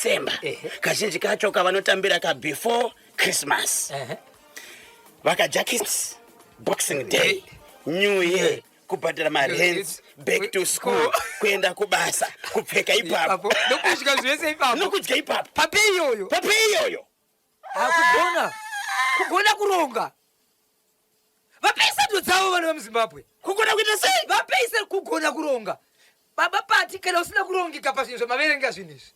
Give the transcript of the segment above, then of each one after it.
December, kazhinji kacho kavanotambira ka before Christmas. Vakadya Christmas, Boxing Day, New Year, kubhadhara marents, back to school, kuenda kubasa, kupfeka ipapo. Nokudya zvese ipapo. Nokudya ipapo. Papay iyoyo. Papay iyoyo. Kugona. Kugona kuronga. Vapei sando dzavo vana vemuZimbabwe. Kugona kuita sei? Vapei se kugona kuronga. Baba Pati, kana usina kurongeka pazvinhu zvamaverenga zvinhu izvi.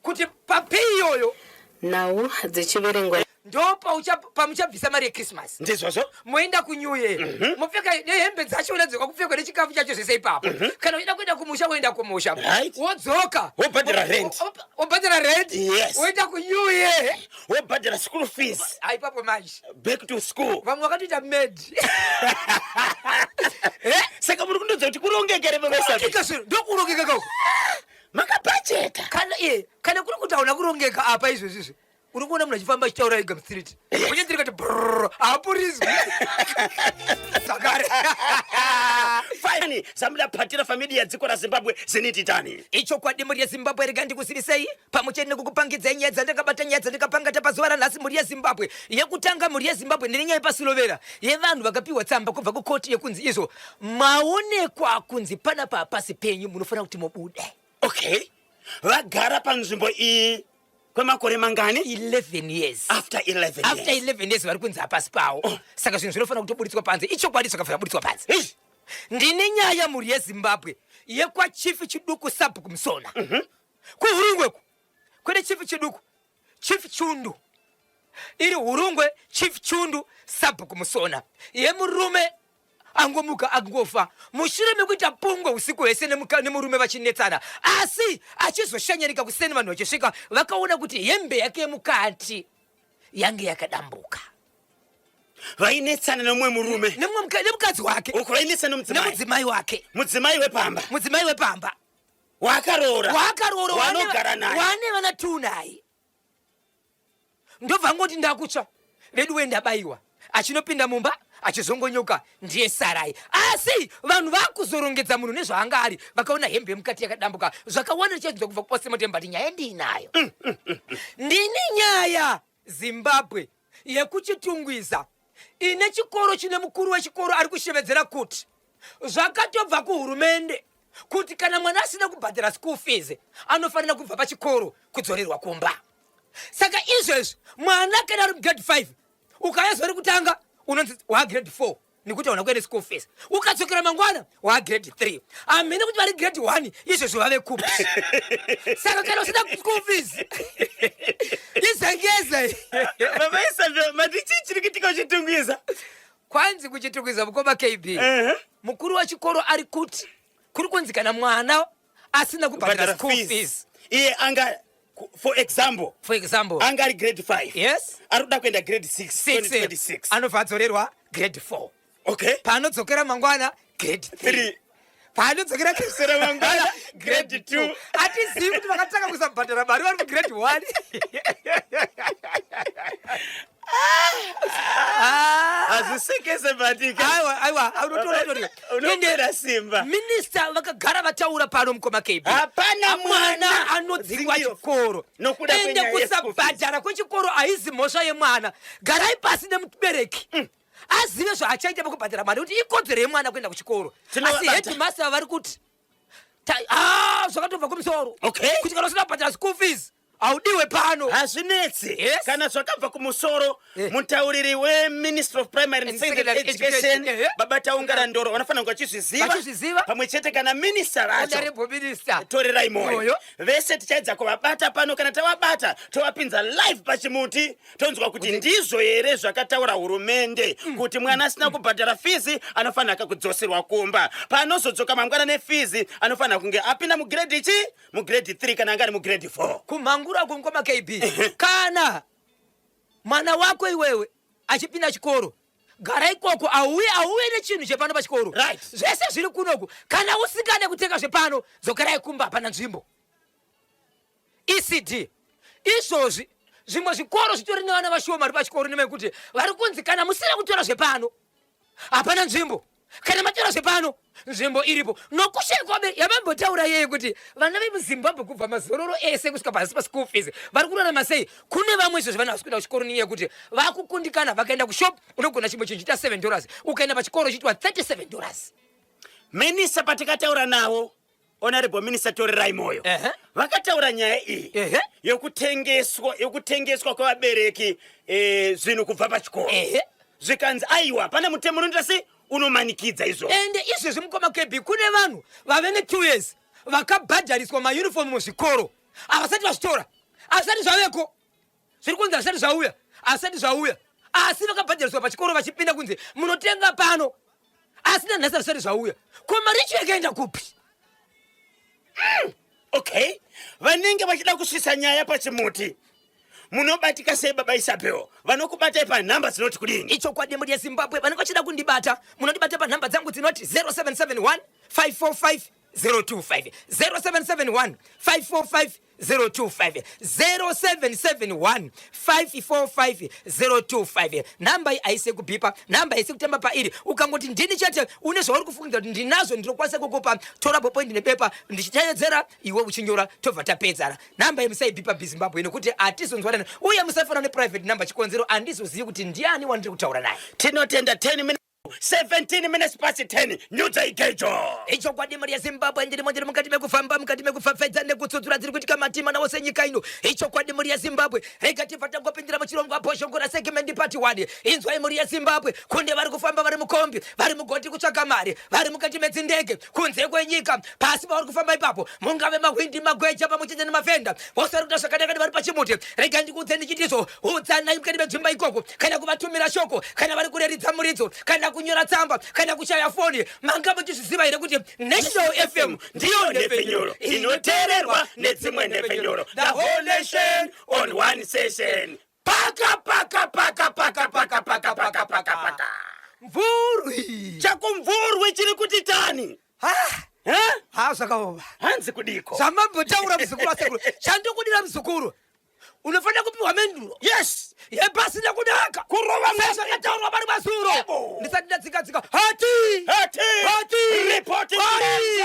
Kuti papay iyoyo. Nhau dzichiverengwa. Ndo pamuchabvisa mari yeChristmas. Ndizvozvo. Moenda kuNew Year. Mopfeka nehembe dzachona dzekakupfekwa nechikafu chacho zvese ipapo. Kana uchida kuenda kumusha woenda kumusha. Wodzoka. Wobhadhara rent. Wobhadhara rent. Yes. Woenda kuNew Year. Wobhadhara school fees. Ipapo manje. Back to school. Vamwe vakatoita mad. Saka muri kundodza kuti kurongeka here baba Sabi? Kurongeka zvino, ndokurongeka kako. Makabhajeta. Kana iye, kana kuri kuti hauna kurongeka apa izvozvi izvi. Uri kuona munhu achifamba achitaura ega mustreet. Unyendziri kati brrr, haapurizwi. Zvakare. Fine, zamuda patira familia dziko ra Zimbabwe ziniti tani. Ichokwadi mhuri yeZimbabwe, rega ndikuzivisei pamwe chete nekukupangidzai nyaya dzandakabata, nyaya dzandakapangata pazuva ranhasi mhuri yeZimbabwe. Yekutanga mhuri yeZimbabwe ndine nyaya yepasilovera yevanhu vakapiwa tsamba kubva kukoti yekunzi izvo maonekwa kunzi panapa hapasi penyu, munofanira kuti mubude. Okay. Vagara panzvimbo iyi kwemakore mangani? 11 years. After 11 years. After 11 years vari kunzi hapasi pawo. Oh. Saka zvinhu zvinofanira kutoburitswa panze. Ichokwadi zvakafanira kuburitswa panze. Hey. Ndine nyaya mhuri yeZimbabwe yekwaChief Chiduku Sabhuku Musona. Kuhurungwe ku. Kwete Chief Chiduku, Chief Chundu. Iri Hurungwe Chief Chundu Sabhuku Musona. Yemurume angomuka angofa mushure mekuita pungwe usiku hwese nemurume vachinetsana, asi achizoshanyarika kuseni vanhu vachisvika vakaona kuti hembe yake yemukati yange yakadambuka. Vainetsana nemumwe murume, nemukadzi wake. Uko vainetsana nemudzimai. Nemudzimai wake. Mudzimai wepamba. Mudzimai wepamba. Waakaroora. Waakaroora, Wanogara naye. Wane vana 2 naye. Ndobva angoti ndakutsva veduwe ndabayiwa, achinopinda mumba achizongonyoka ndiye sarai. Asi vanhu vakuzorongedza munhu nezvaanga ari, vakaona hembe yemukati yakadambuka. Zvakawanda tichazvinzwa kubva kuPostmortem, but nyaya ndiinayo. Ndini nyaya Zimbabwe yekuChitungwiza ine chikoro chine mukuru wechikoro ari kushevedzera kuti zvakatobva kuhurumende kuti kana mwana asina kubhadhara school fees anofanira kubva pachikoro kudzorerwa kumba. Saka izvezvi mwana kana ari mugrade 5 ukauya zuva rekutanga unonzi waagrade 4 nekuti hauna kuenda school fees, ukadzokera mangwana waagrade 3. Hamene kuti vari grade 1 izvezvi vave kupi. Saka kana usina school fees izengeze. Baba Isabel, mati chii chiri kuitika kuChitungwiza? Kwanzi kuChitungwiza mukoma KB, mukuru wechikoro ari kuti kuri kunzi kana mwana asina kubhadhara school fees, iye anga for example, for example anga ari grade 5, yes, ari kuda kuenda grade 6, 2026, anobva adzorerwa grade 4. Okay. Paanodzokera mangwana grade 3. 3. Paanodzokera Sera mangwana grade 2. Hatizivi kuti vakatanga kusabhadhara mari vari mugrade 1. Hazvisekese batika. Aiwa, aiwa, unotora tori. Unopera simba. Minista vakagara vataura pano mukoma KB. Hapana mwana anodzingwa chikoro. Nokuda Ende kwenyaya yeschool fees. kusabhadhara kwechikoro haizi mhosva yemwana. Garai pasi nemubereki. Azive zvaachaita pakubhadhara mari kuti ikodzero yemwana kuenda kuchikoro. Asi Tinovabata. headmaster vari kuti zvakatobva kumusoro. Okay. Kuti kana usina kubhadhara school fees haudiwe pano. Hazvinetsi. Yes. Kana zvakabva kumusoro, mutauriri weMinistry of Primary and And Secondary Secondary Education, Education, Baba Taungara Ndoro, vanofanira kunge vachizviziva. Vachizviziva. Pamwe chete kana minista vacho. Honorable Minister. Torerai moyo. Moyo. Vese tichaedza kuvabata pano, kana tavabata tovapinza live pachimuti, tonzwa kuti ndizvo here zvakataura hurumende kuti mwana asina kubhadhara fizi anofanira kudzoserwa kumba. Paanozodzoka mangwana nefizi anofanira kunge apinda mugrade chi? Mugrade 3 kana anga ari mugrade 4. Kumhangura kumukoma KB. Kana mwana wako iwewe achipinda chikoro, gara ikoko, auye auye nechinhu chepano pachikoro. Zvese zviri kunoku. Kana usingade kutenga zvepano, dzokerai kumba, hapana nzvimbo. ECD izvozvi zvimwe zvikoro zvitori nevana vashoma vari pachikoro nemekuti vari kunzi kana musina kutora zvepano hapana nzvimbo. Kana matora zvepano, nzvimbo iripo. Nokushayikwa vabereki yamambotaura yeye kuti vana vemuZimbabwe kubva mazororo ese kusvika pasi paschool fees vari kurarama sei? Kune vamwe izvozvi vana havasi kuenda kuchikoro nenyaya yekuti vakukundikana. Vakaenda kushop unogona chimwe chinhu chiita $7, ukaenda pachikoro chiitwa $37. Minister patikataura navo, Honorable Minister Torerai Moyo, vakataura nyaya iyi yokutengeswa kwevabereki zvinhu kubva pachikoro. Zvikanzi aiwa, pane mutemo unoita sei unomanikidza izvo. Ende izvezvi mukoma KB, kune vanhu vave ne2 years vakabhadhariswa mauniform muzvikoro, havasati vazvitora, hazvisati zvaveko, zviri kunzi hazvisati zvauya, hazvisati zvauya, asi vakabhadhariswa pachikoro vachipinda kunzi munotenga pano, asi nanhasi hazvisati zvauya. Ko mari yacho yakaenda kupi? Okay, vanenge vachida kusvitsa nyaya pachimuti munobatika sei baba Isabel? Vanokubatai panhamba dzinoti kudini? Ichokwadi mhuri yeZimbabwe, vanenge vachida kundibata munondibata panhamba dzangu dzinoti 0771 545 025, 0771 545 025, 0771 545 025. Nhamba iyi haisi yekubhipa, nhamba haisi kutamba pairi. Ukangoti ndini chete une zvauri kufungidzira kuti ndinazvo ndinokwanisa kukupa, tora ballpoint nebepa, ndichitevedzera iwe uchinyora, tobva tapedzana. Nhamba iyi musaibhipa biZimbabwe nekuti hatizonzwanana, uye musafana neprivate number, chikonzero handizozivi kuti ndiani wandiri kutaura naye. Tinotenda. 10 minutes, 17 minutes past 10, nyudza igejo. Ichokwadi mhuri yeZimbabwe, ndirimo, ndiri mukati mekufamba, mukati mekupfapfaidza nekutsudzura dziri kuitika matima wose nyika ino. Ichokwadi mhuri yeZimbabwe, rega tibva tangopindira muchirongwa Bhozhongora segment part 1. Inzwai mhuri yeZimbabwe, kunde vari kufamba vari mukombi, vari mugoti kutsvaga mari, vari mukati medzindege kunze kwenyika, pasi pavari kufamba ipapo, mungave mahwindi, magweja pamwe chete nemafenda, vose vari kuita zvakanaka vari pachimuti. Rega ndikuudze ndichitizo udzanai mukati medzimba ikoko, kana kuvatumira shoko, kana vari kureridza muridzo, kana kunyora tsamba, kana kushaya foni. Manga muchizviziva here kuti National FM ndiyo nhepfenyuro inoteererwa nedzimwe nhepfenyuro? The whole nation on one session. Paka paka paka paka paka paka paka paka paka. Mvurwi. Chakumvurwi chiri kuti tani. Ha. Ha? Ha, zvakaoma. Hanzi kudiko? Zvamambotaura muzukuru wasekuru, chandokudira muzukuru, unofanira kupiwa menduro yepasina kunaka. Kurova. Sezvakataurwa pari mazuro. Yebo. Ndisati ndadzika-dzika, hati. Hati. Hati. Report. Hati.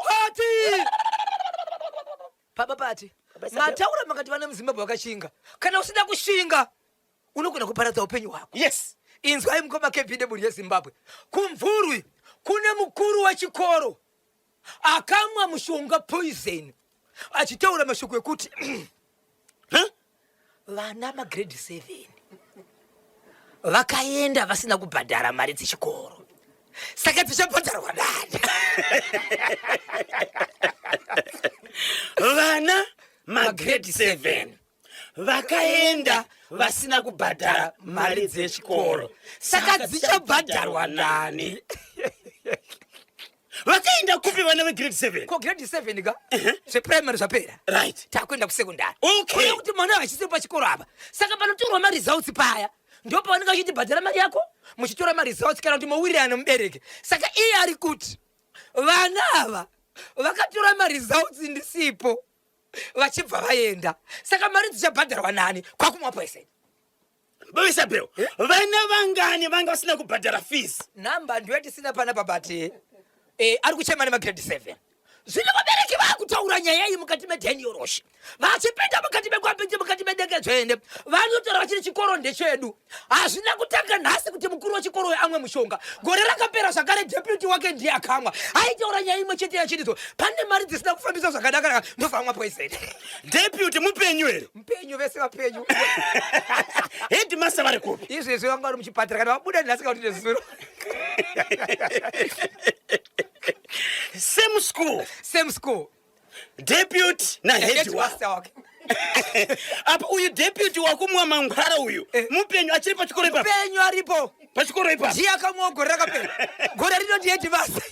Hati. Baba pati mataura makati vana muZimbabwe vakashinga. Kana usina kushinga unogona kuparadza upenyu hwako. Inzwai mukoma kebhide, mhuri yeZimbabwe, kuMvurwi kune mukuru wechikoro akamwa mushonga poison achitaura mashoko ekuti Huh? vana magrade 7 vakaenda vasina kubhadhara mari dzechikoro, saka dzichabhadharwa nani? Vana magrade 7 vakaenda vasina kubhadhara mari dzechikoro, saka dzichabhadharwa nani? Vakaenda kupi vana vegrade 7? Ko grade 7 ka, zveprimary zvapera, takuenda kusekondari. Kuda kuti mwana vachisiri pachikoro apa, saka panotorwa maresults paya ndo pavanenge vachiti bhadhara mari yako, muchitora maresults, kana kuti mowirirana nemubereki. Saka iye ari kuti vana ava vakatora maresults ndisipo, vachibva vaenda, saka mari dzichabhadharwa nani? Kwakumwa poison. Baba Isabel, vana vangani vanga vasina kubhadhara fees? Namba ndiyo yatisina panapa, but ari kuchema nemagrade 7. Zvino vabereki vakutaura nyaya iyi mukati medheniyoroshe, vachipinda mukati mekwapinzi, mukati medeke dzvene, vanotaura vachiti chikoro ndechedu. Hazvina kutanga nhasi kuti mukuru wechikoro uyu amwe mushonga. Gore rakapera zvakare deputy wake ndiye akamwa, aitaura nyaya imwe chete yachiridzo, pane mari dzisina kufambiswa zvakanaka, ndobva poison. Deputy mupenyu here? Mupenyu, vese vapenyu. Headmaster vari kupi? Izvezvi vanga vari muchipatara, kana vabuda nhasi kana kuti nezuro. Same school? Same school. Deputy nahead wavo. Headmaster wake. Apa uyu deputy wakumwa mangwara uyu mupenyu, achiri pachikoro ipapo? Mupenyu, aripo. Pachikoro ipapo? Ndiye akamwawo gore rakapera, gore rino ndiye headmaster.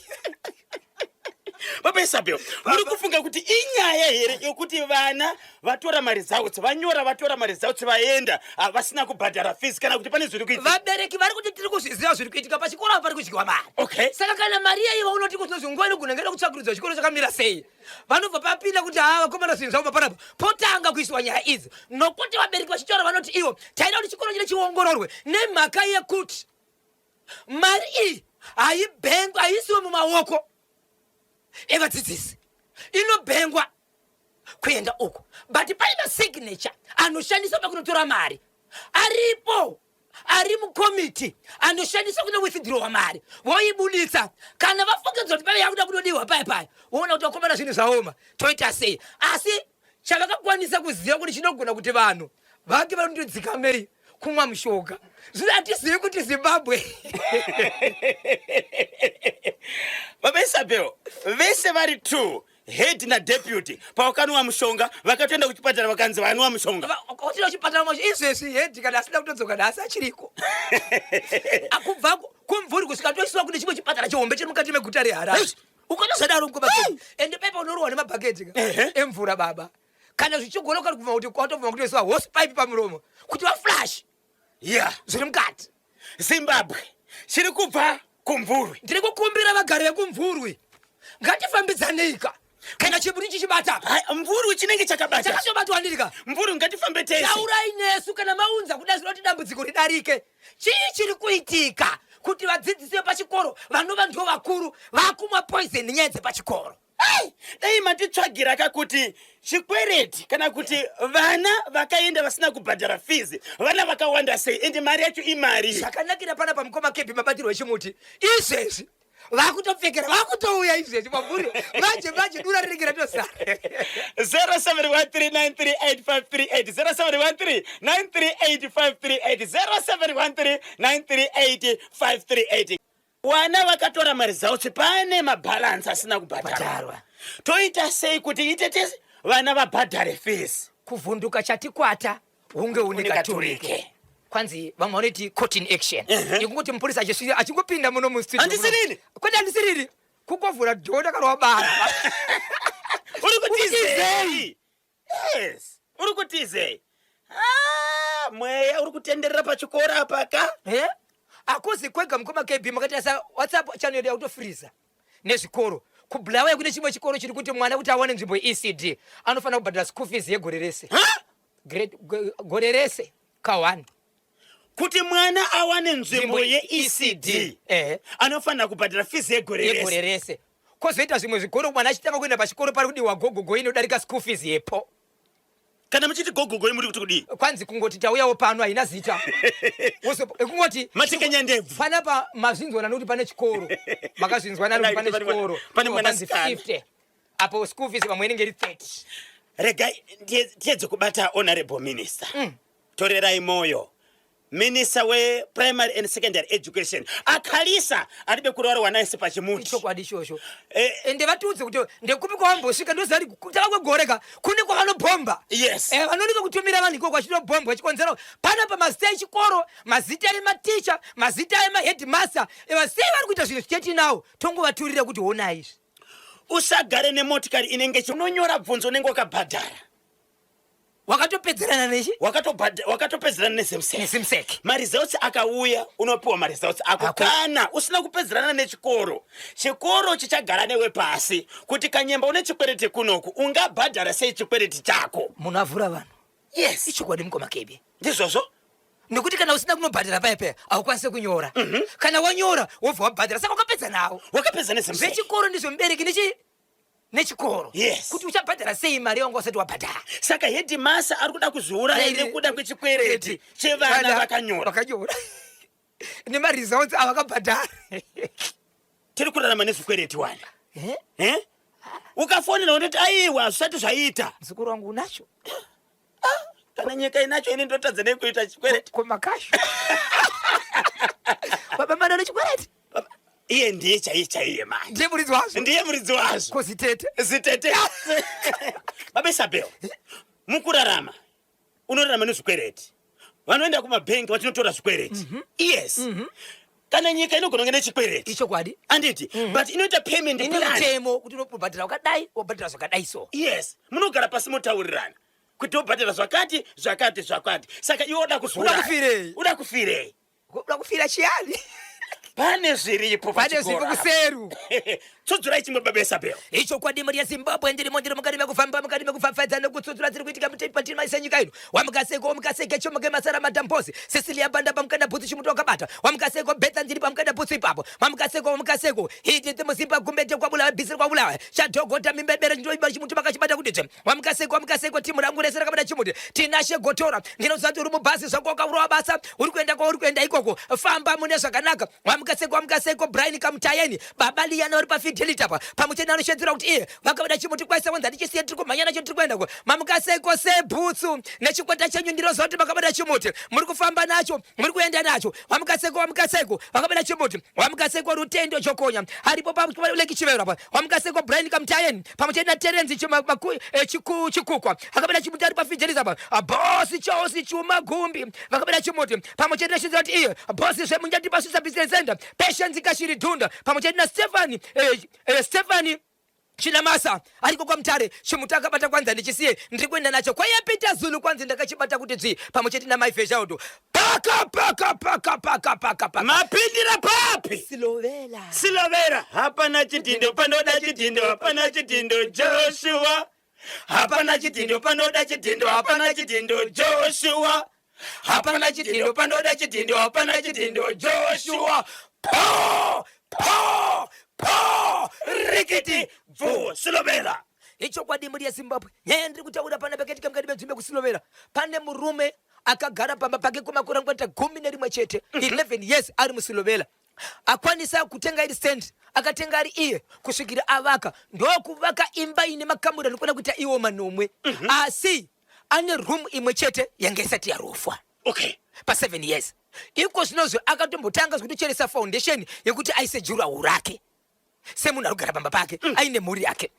Baba Isabel, muri kufunga kuti inyaya here yokuti vana vatora maresults, vanyora, vatora maresults, vaenda vasina kubhadhara fees, kana kuti pane zviri kuitika? Vabereki vari kuti tiri kuzviziva zviri kuitika pachikoro apa, pari kudyiwa mari. Saka kana mari yaiva unoti kuti nguva inogona ngeda kutsvakurudzwa chikoro chakamira sei, vanobva papinda kuti haa vakomana, zvinhu zvavo panapa potanga kuiswa nyaya idzi, nokuti vabereki vachitaura vanoti ivo taida kuti chikoro chine chiongororwe nemhaka yekuti mari iyi Haibhengwa, haisiwe mumaoko evadzidzisi, inobhengwa kuenda uko, but paina signature anoshandiswa pakunotora mari aripo, ari mukomiti anoshandiswa kune withdrawa mari, voibuditsa kana vafungidzwa kuti pave yakuda kunodiwa paya paya, voona kuti vakomana, zvinhu zvaoma, toita sei? Asi chavakakwanisa kuziva kuti chinogona kuti vanhu vange vanotodzikamei kumwa mushonga. Zvino hatizivi kuti Zimbabwe. Baba Isabel, vese vari two, head nadeputy, pavakanwa mushonga vakatoenda kuchipatara, vakanzi vanwa mushonga. Otira kuchipatara macho izvezvi. Head kana asina kutodzoka nhasi, achiriko. Akubva kumvuri kusvika toisiwa kune chimwe chipatara chihombe chiri mukati meguta reHarare. Ukaona zvadaro, mukoma, ende paipa unorohwa nemabhaketi ka emvura, baba. Kana zvichigona kari kubvuma kuti kwatobvuma kutoisiwa hose pipe pamuromo kuti vaflush zviri mukati. Zimbabwe, chiri kubva kuMvurwi. Ndiri kukumbira vagari vekuMvurwi, ngatifambidzanei-ka kana chimuti chichibata. Hai, Mvurwi chinenge chakabata. Chakatobatwa ndirika. Mvurwi, ngatifambe tese. Taurai nesu kana maunza kuda zvino kuti dambudziko ridarike. Chii chiri kuitika kuti vadzidzisi vepachikoro, vanova ndivo vakuru, vakumwa poison nenyaya dzepachikoro? Ai, dai matitsvagira kakuti chikwereti kana kuti vana vakaenda vasina kubhadhara fees, vana vakawanda sei, ende mari yacho imari? Zvakanakira pana pamukoma Kebi, mabatirwo echimuti izvezvi vakutopfekera, vakutouya izvezvi pamvuri. Manje manje dura rinenge ratosara. 0713938538, 0713938538, 0713938538. Vana vakatora maresults, pane mabhalansi asina kubhadharwa. Bhadharwa. Toita sei kuti itete vana vabhadhare fees? Kuvhunduka chatikwata hunge une une katurike. Katurike. Kwanzi vamwe vanoti caught in action, ikungoti mupurisa achingopinda muno mustudio. Handisiriri. Kwete, handisiriri kukovhura dhoo, ndakarova bara. Uri kutizei? Yes, uri kutizei? Ah, mweya uri kutenderera pachikoro apaka. Eh? Hakuzi kwega, mukoma KB. Makaita WhatsApp channel yedu yakutofriza nezvikoro. KuBulawayo kune chimwe chikoro chiri kuti mwana kuti awane nzvimbo yeECD anofanira kubhadhara school fees yegore rese. Gore rese ka1. Kuti mwana awane nzvimbo yeECD anofanira kubhadhara fees yegore yegore rese. Rese. Kwozoita zvimwe zvikoro, mwana achitanga kuenda pachikoro pari kudiwa gogogo inodarika school fees yepo. Kana muchiti gogogoi, muri kuti kudii? Kwanzi kungoti tauyawo pano, haina zita. Kungoti Matekenya ndebvu. Panapa mazvinzwa nani kuti pane chikoro? Makazvinzwa nani kuti pane chikoro? Pane Panzi mwanasikana. 50 apo school fees, vamwe inenge iri 30. Regai tiedze kubata honorable minister. Torerai Moyo, minister weprimary and secondary education, akalisa aribe kurwara naise pachimuti. Chokwadi ichocho. Eh. Ende vatiudze kuti ndekupi kwavambosvika. Ndozari kutanga kwegore ka kune kwavanobhomba. Vanonika kutumira vanhu ikoko vachitobhombwa chikonzero panapa mazita echikoro, mazita ematicha, mazita emaheadmaster. Sei vari kuita zvinhu zvichetinawo? Tongovaturira kuti honai izvi. Usagare nemotikari inenge unonyora bvunzo unenge wakabhadhara. Wakatopedzerana nechi Wakatopedzerana neZIMSEC. NeZIMSEC. Maresults akauya, unopiwa maresults ako. Ako. Kana usina kupedzerana nechikoro, chikoro chichagara newe pasi kuti kanyemba, une chikwereti kunoku, ungabhadhara sei chikwereti chako? Munhu avhura vanhu. Yes. Ichokwadi, mukoma Kebi. Ndizvozvo. Nekuti kana usina kunobhadhara paya paya, haukwanisi kunyora. Kana wanyora, wobva wabhadhara, saka wakapedza nawo. Wakapedza neZIMSEC. Zvechikoro ndizvo mubereki nechikoro kuti uchabhadhara sei mari yawanga usati wabhadhara. Saka headmaster ari kuda kuzviuraya nekuda kwechikwereti chevana vakanyora. Vakanyora nemaresults avakabhadhara. Tiri kurarama nezvikwereti wana. Eh? Eh? Ukafonera unoti aiwa, zvisati zvaita. Muzukuru wangu unacho. Kana nyika inacho, ini ndotadza nei kuita chikwereti? Komakashu baba mana nechikwereti. Iye ndiye chaiye chaiye manje. Ndiye muridzi wazvo. Ndiye muridzi wazvo. Kozitete. Zitete. Baba Isabel, mukurarama unorarama nezvikwereti. Vanoenda kumabhengi vachinotora zvikwereti. Yes, kana nyika inogona kunge nechikwereti. Ichokwadi. Anditi? But inoita payment ine plan. Mutemo kuti unobhadhara wakadai, wobhadhara zvakadai, so Yes, munogara pasi motaurirana kuti wobhadhara zvakati zvakati zvakati. Saka iwe uda Uda kufirei? Uda kufirei? Uda kufira chiyani? Pane zviripo. Pane zviripo kuseru. Tsudzurai chimwe baba Isabel. Ichokwadi mhuri yeZimbabwe, ndirimo ndiri mukati mekufamba, mukati mekupfapfaidza nekutsudzura dziri kuitika patiri maisa nyika ino. Wamukaseko, wamukaseke chomuke masara madambozi. Cecilia Banda pamukanda bhutsu chimuti wakabata. Wamukaseko Betha ndiri pamukanda bhutsu ipapo. Wamukaseko, wamukaseko. Hidith Muzimba Gumbete kwabulawa bhisi kwabulawa. Chadhogota mimbebere ndinoiba chimuti makachibata kuti tsve. Wamukaseko, wamukaseko timu rangu rese rakabata chimuti. Tinashe Gotora ndinoziva kuti uri mubhazi zvako wakaurawa basa uri kuenda kwauri kuenda ikoko. Famba mune zvakanaka. Wamukaseko, wamukaseko Brian Kamutayeni baba Liyana vari paFidelity apa pamuchena anoshedzera kuti iye vakabata chimuti kwaisa wanzi handichisiye tiri kumhanya nacho tiri kuenda ko. Mamukaseko sebhutsu nechikwata chenyu ndinoziva kuti makabata chimuti muri kufamba nacho muri kuenda nacho. Wamukaseko, wamukaseko vakabata chimuti. Wamukaseko Rutendo Jokonya aripo paleki Chivero apa. Wamukaseko Brian Kamutayeni pamwe chete naTerence Chikukwa akabata chimuti ari paFidelity apa. Bosi Charles Chuma Gumbi vakabata chimuti pamwe chete nashedzera kuti iye bosi zvemunjati pasvitsa business center Patience Kashiri Dhunda pamwe chete naStefani Stefani Chinamasa ariko kwaMutare. Chimuti akabata kwanzi handichisiye ndiri kuenda nacho kwaiye Peter Zulu kwanzi ndakachibata kuti dzvi pamwe chete namai Feshaudo. Paka paka paka paka paka paka. Mapindira papi? Silovela. Silovera. Hapana chidhindo panoda chidhindo, hapana chidhindo Joshua. Hapana chidhindo panoda chidhindo, hapana chidhindo Joshua. Hapana chidhindo panoda chidhindo, hapana chidhindo Joshua. Po po po rikiti bvu Silovela. Ichokwadi mhuri yeZimbabwe, nyaya yandiri kutaura pana pakaitika mukati menzvimbo yekuSilovela, pane murume akagara pamba pake kwemakore anokwanita 11, 11 years ari muSilovela. Akwanisa kutenga iri stand, akatenga ari iye kusvikira avaka, ndokuvaka imba ine makamuri anokwana kuita iwo manomwe. Asi ane room imwe chete yanga isati yarofwa. Pa 7 years. Iko zvinozvo akatombotanga zvekutocheresa foundation yekuti aise jurawo rake semunhu ari kugara pamba pake aine mhuri yake.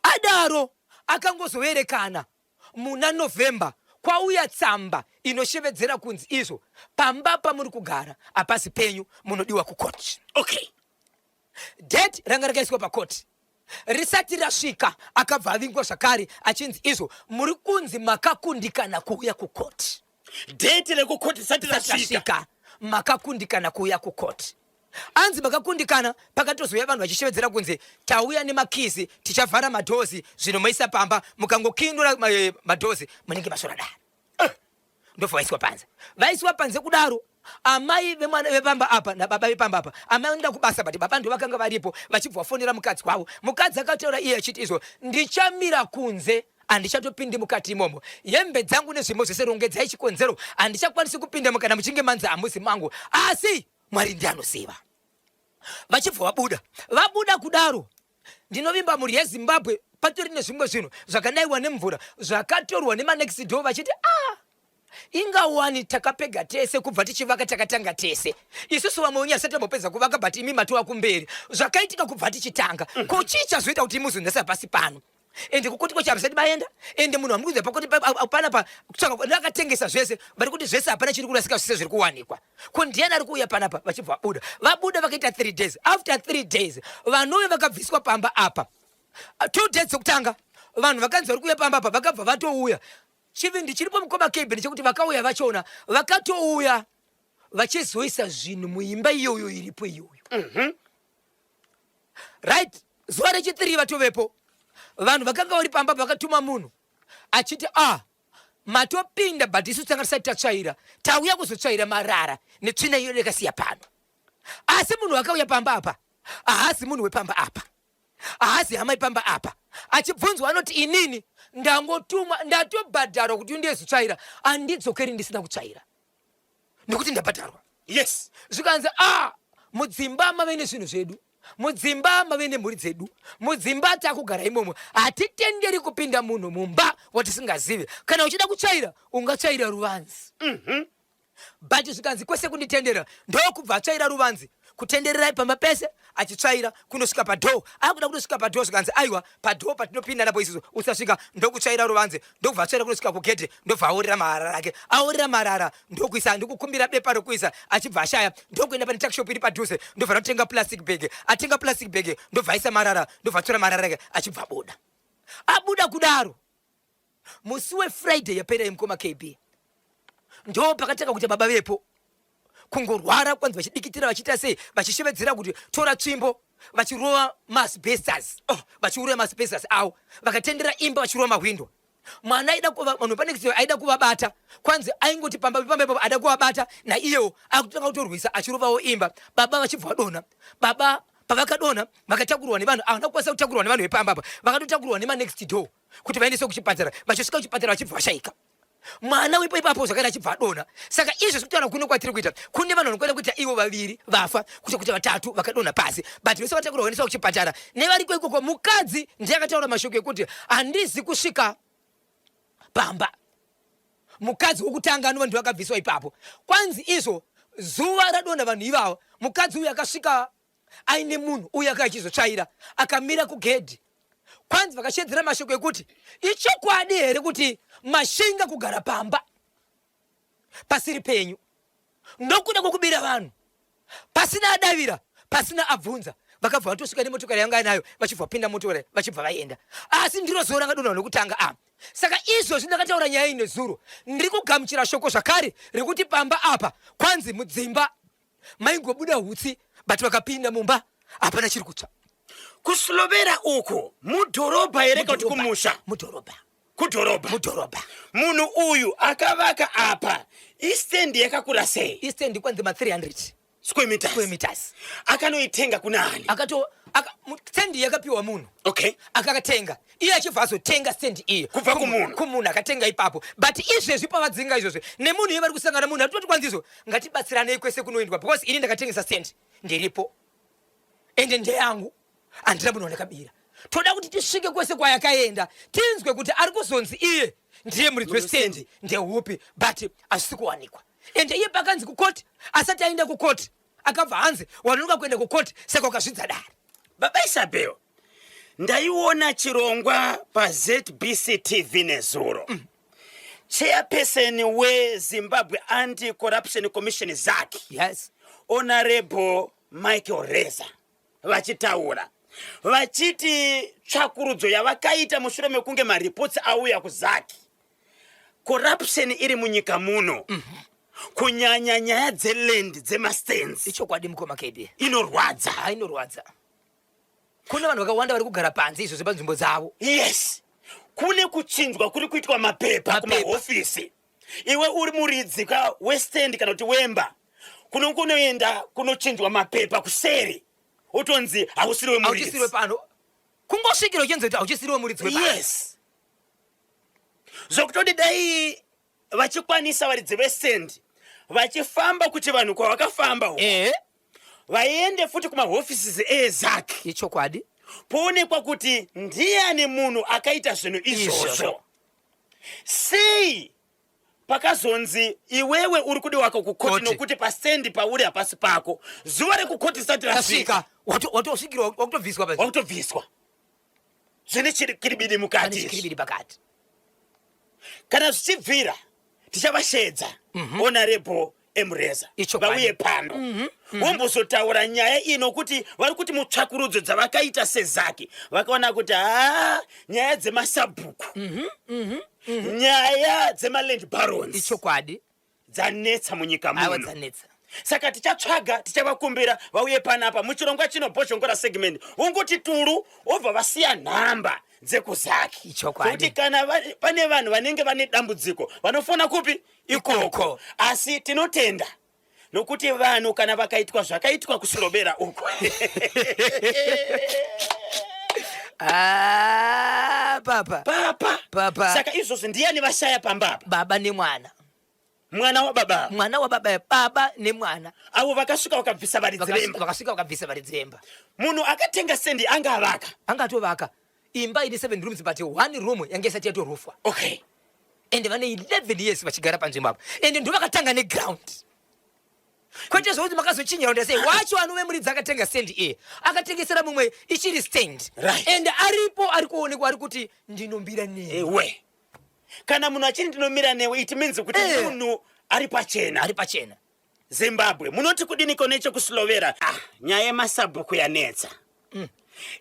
Adaro akangozoerekana muna November kwauya tsamba inoshevedzera kunzi izvo pamba pamuri kugara hapasi penyu, munodiwa kukoti. Date ranga rakaiswa pakoti risati rasvika, akabva avingwa zvakare achinzi izvo muri kunzi makakundikana kuuya kukoti. Date rekukoti risati rasvika, makakundikana kuuya kukoti. Anzi makakundikana, pakatozouya vanhu vachishevedzera kunzi tauya nemakizi tichavhara madhozi zvino moisa pamba, mukangokindura madhozi munenge masvora dare. Ndobva vaiswa panze. Vaiswa panze kudaro, amai vemwana vepamba apa nababa vepamba apa, amai vanoenda kubasa but baba ndo vakanga varipo, vachibva vafonera mukadzi wavo. Mukadzi akataura iye achiti izvo ndichamira kunze, handichatopindi mukati imomo, hembe dzangu nezvimwe zvese rongedzai, chikonzero handichakwanisi kupinda kana muchinge manzi hamuzi mangu, asi Mwari ndiye anoziva. Vachibva vabuda. Vabuda kudaro, ndinovimba mhuri yeZimbabwe patori nezvimwe zvinhu zvakanaiwa nemvura zvakatorwa nemanext door vachiti ingawani takapega tese kubva tichivaka, takatanga tese isusu vamwe wenyu asati tambopedza kuvaka, but imi matova kumberi. Zvakaitika kubva tichitanga, ko chii chazoita kuti muzonesa pasi pano? Ende kukoti kwacho havasati vaenda, ende munhu hamuri kuziva pakoti panapa kutsvaka ndakatengesa zvese, vari kuti zvese hapana chiri kurasika, zvese zviri kuwanikwa. Ko ndiani ari kuuya panapa? Vachibva vabuda. Vabuda vakaita 3 days. After 3 days vanouya vakabviswa pamba apa. 2 days dzekutanga vanhu vakanzi vari kuuya pamba apa vakabva vatouya. Chivindi chiripo mukoma KB ndechekuti vakauya vachona vakatouya vachizoisa zvinhu muimba iyoyo iripo iyoyo. Right, zuva rechi3 vatovepo vanhu vakanga vari pamba, vakatuma munhu achiti matopinda but isu tanga tisati tatsvaira, tauya kuzotsvaira marara netsvina iyo yakasiya pano. Asi munhu akauya pamba apa haasi munhu wepamba apa, haasi hama yepamba apa. Achibvunzwa anoti inini ndangotumwa, ndatobhadharwa kuti undizotsvaira, handidzokeri ndisina kutsvaira nekuti ndabhadharwa. Zvikanzi mudzimba mave nezvinhu zvedu, mudzimba mave nemhuri dzedu, mudzimba takugara imomo, hatitenderi kupinda munhu mumba watisingazivi. Kana uchida kutsvaira ungatsvaira ruvanzi. But zvikanzi kwese kunditendera, ndokubva atsvaira ruvanzi kutendererai pamba pese achitsvaira kunosvika padhoo. Akuda kunosvika padhoo zvikanzi aiwa, padhoo patinopinda napo isusu usasvika. Ndokutsvaira ruvanze, ndokubva atsvaira kunosvika kugedhe, ndobva aorera marara ake. Aorera marara ndokuisa, ndokukumbira bepa rokuisa, achibva ashaya, ndokuenda pane tuckshop iri padhuze, ndobva anotenga plastic bag. Atenga plastic bag ndobva aisa marara, ndobva atora marara ake achibva abuda. Abuda kudaro musi weFriday yapera yemukoma KB, ndo pakatanga kuita baba vepo. Kungorwara kwanzi vachidikitira vachiita sei, vachishevedzera kuti tora tsvimbo, vachirova maasbestos, oh, vachiuraya maasbestos avo, vakatendera imba vachirova mahwindo. Mwana aida kuva vanhu pane kuti aida kuvabata, kwanzi aingoti pamba pamba ipapo ada kuvabata, naiyewo akutanga kutorwisa achirovawo imba, baba vachibva vadonha. Baba pavakadonha vakatakurwa nevanhu, havana kukwanisa kutakurwa nevanhu vepamba apa, vakatotakurwa nemanext door kuti vaendeswe kuchipatara. Vachisvika kuchipatara vachibva vashaika. Mwana wepo ipapo zvakare achibva adonha. Saka izvo zvekutaura kuno kwatiri kuita, kune vanhu vanokwana kuita ivo vaviri vafa, kuita kuti vatatu vakadonha pasi, but vese vatakurwa vaendeswa kuchipatara nevariko ikoko. Mukadzi ndiye akataura mashoko ekuti handizi kusvika pamba. Mukadzi wokutanga anova ndiwo akabviswa ipapo. Kwanzi izvo zuva radonha vanhu ivavo, mukadzi uyu akasvika aine munhu uye akanga achizotsvaira akamira kugedhi. Kwanzi vakashedzera mashoko ekuti ichokwadi here kuti mashinga kugara pamba pasiri penyu nokuda kwokubira vanhu pasina adavira, pasina abvunza. Vakabva vatosvika nemotokari yanga nayo, vachibva vapinda motokari vachibva vaenda. Asi ndiro zuva ranga donha nokutanga a Saka izvozvi ndakataura nyaya iyi nezuro, ndiri kugamuchira shoko zvakare rekuti pamba apa kwanzi mudzimba maingobuda hutsi, but vakapinda mumba hapana chiri kutsva. Kuslobera uku mudhorobha here kana kuti kumusha? Mudhorobha. Kudhorobha. Mudhorobha. Munhu uyu akavaka apa istendi yakakura sei? Istendi kwanzi ma 300 square meters. Square meters. Akanoitenga kuna ani? Akato aka, stendi yakapiwa munhu. Okay. Akakatenga. Iye achibva azotenga stendi iyi. Kubva kumunhu. Kumunhu akatenga ipapo. But izvezvi pavadzinga izvozvi nemunhu iye vari kusangana munhu atoti kwanzi izvo ngatibatsiranei kwese kunoendwa because ini ndakatengesa stendi ndiripo. Ende ndeyangu. Handina munhu wandakabira. Toda kuti tisvike kwese kwayakaenda tinzwe kuti ari kuzonzi iye ndiye muridzi westendi ndeupi, but hazvisi kuwanikwa. Ende iye pakanzi kukoti asati aenda kukoti akabva hanzi wanonoka kuenda kukoti saka ukazvidza dare. Baba Isabel, ndaiona chirongwa paZBC TV nezuro. Chairperson weZimbabwe Anti-Corruption Commission ZAC, Yes. Honorable Michael Reza, vachitaura vachiti tsvakurudzo yavakaita mushure mekunge mareports auya kuZAC, corruption iri munyika muno, kunyanya nyaya dzeland dzemastands. Ichokwadi mukoma KB. Inorwadza. Ha, inorwadza. Kune vanhu vakawanda vari kugara panze izvozvo panzvimbo dzavo. Yes. Kune kuchinjwa kuri kuitwa mapepa Mapepa. kumahofisi. Iwe uri muridzi ka westand kana kuti wemba, kuno kunoenda kunochinjwa mapepa kuseri, wotonzi hausiriwe muridzi. Hauchisiriwe pano. Kungosvikira uchinzi kuti hauchisiriwe muridzi wepano. Yes. Zvokutoti dai vachikwanisa varidzi vestand vachifamba kuchivanhu kwavakafamba uko, vaende futi kumahofisi eZAC. Ichokwadi. Poonekwa kuti ndiani munhu akaita zvinhu izvozvo. Izvozvo. Sei pakazonzi iwewe uri kudiwa kukoti Koti. nokuti pastendi pauri hapasi pako, zuva rekukoti risati rasvika Tasvika watosvikirwa wakutobviswa pa wakutobviswa. Zvine chiribidi mukati Pane izvi. chikiribidi pakati. Kana zvichibvira tichavashedza Honorable Emureza Ichokwadi. vauye pano vombozotaura nyaya ino, kuti vari kuti mutsvakurudzo dzavakaita seZAC vakaona kuti haa, nyaya dzemasabhuku, nyaya dzemaland barons Ichokwadi. dzanetsa munyika Aiwa, muno. dzanetsa. Saka tichatsvaga, tichavakumbira vauye panapa muchirongwa chino Bhozhongora segment, vongoti turu vobva vasiya nhamba dzekuZAC. Ichokwadi. Kuti kana pane vanhu vanenge vane dambudziko vanofona kupi? Ikoko. Ikoko. Asi tinotenda nokuti vanhu kana vakaitwa zvakaitwa kuSirobera uko, Ah, papa. Papa. Papa. Saka izvozvo ndiani vashaya pamba apa? Baba nemwana. Mwana wababa. Mwana wababa, baba nemwana. Avo vakasvika vakabvisa varidzi vemba. Vakasvika vakabvisa varidzi vemba. Munhu akatenga sendi anga avaka. Anga atovaka imba ine 7 rooms, but one room yange isati yatorufwa. Ende vane 11 years vachigara panzvimbo apo, ende ndo vakatanga neground, kwete zvokuti makazochinja unda sei. Wacho anove muridzi akatenga stand iye akatengesera mumwe ichiri stand. Ende aripo, ari kuonekwa, ari kuti ndinombira newe. Ewe, kana munhu achiri ndinomira newe, it means kuti munhu ari pachena. Ari pachena. Zimbabwe, munoti kudiniko nechekuSlovera? Ah, nyaya yemasabhuku yanetsa.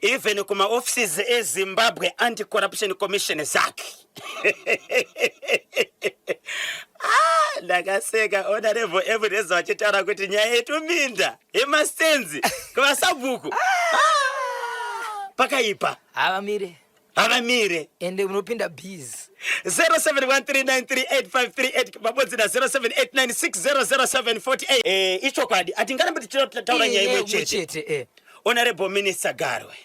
Even kumaoffices eZimbabwe Anti-Corruption Commission, ZAC. Ah, Ndakaseka Honorable Ebenezer vachitaura kuti nyaya yetuminda yemasenzi kuvasabhuku pakaipa. Havamire. Havamire. Ende unopinda busy. 0713938538 pabodzi na 0789600748. Eh, ichokwadi hatingarambi tichitaura nyaya imwe chete. Eh. Honorable Minister Garwe.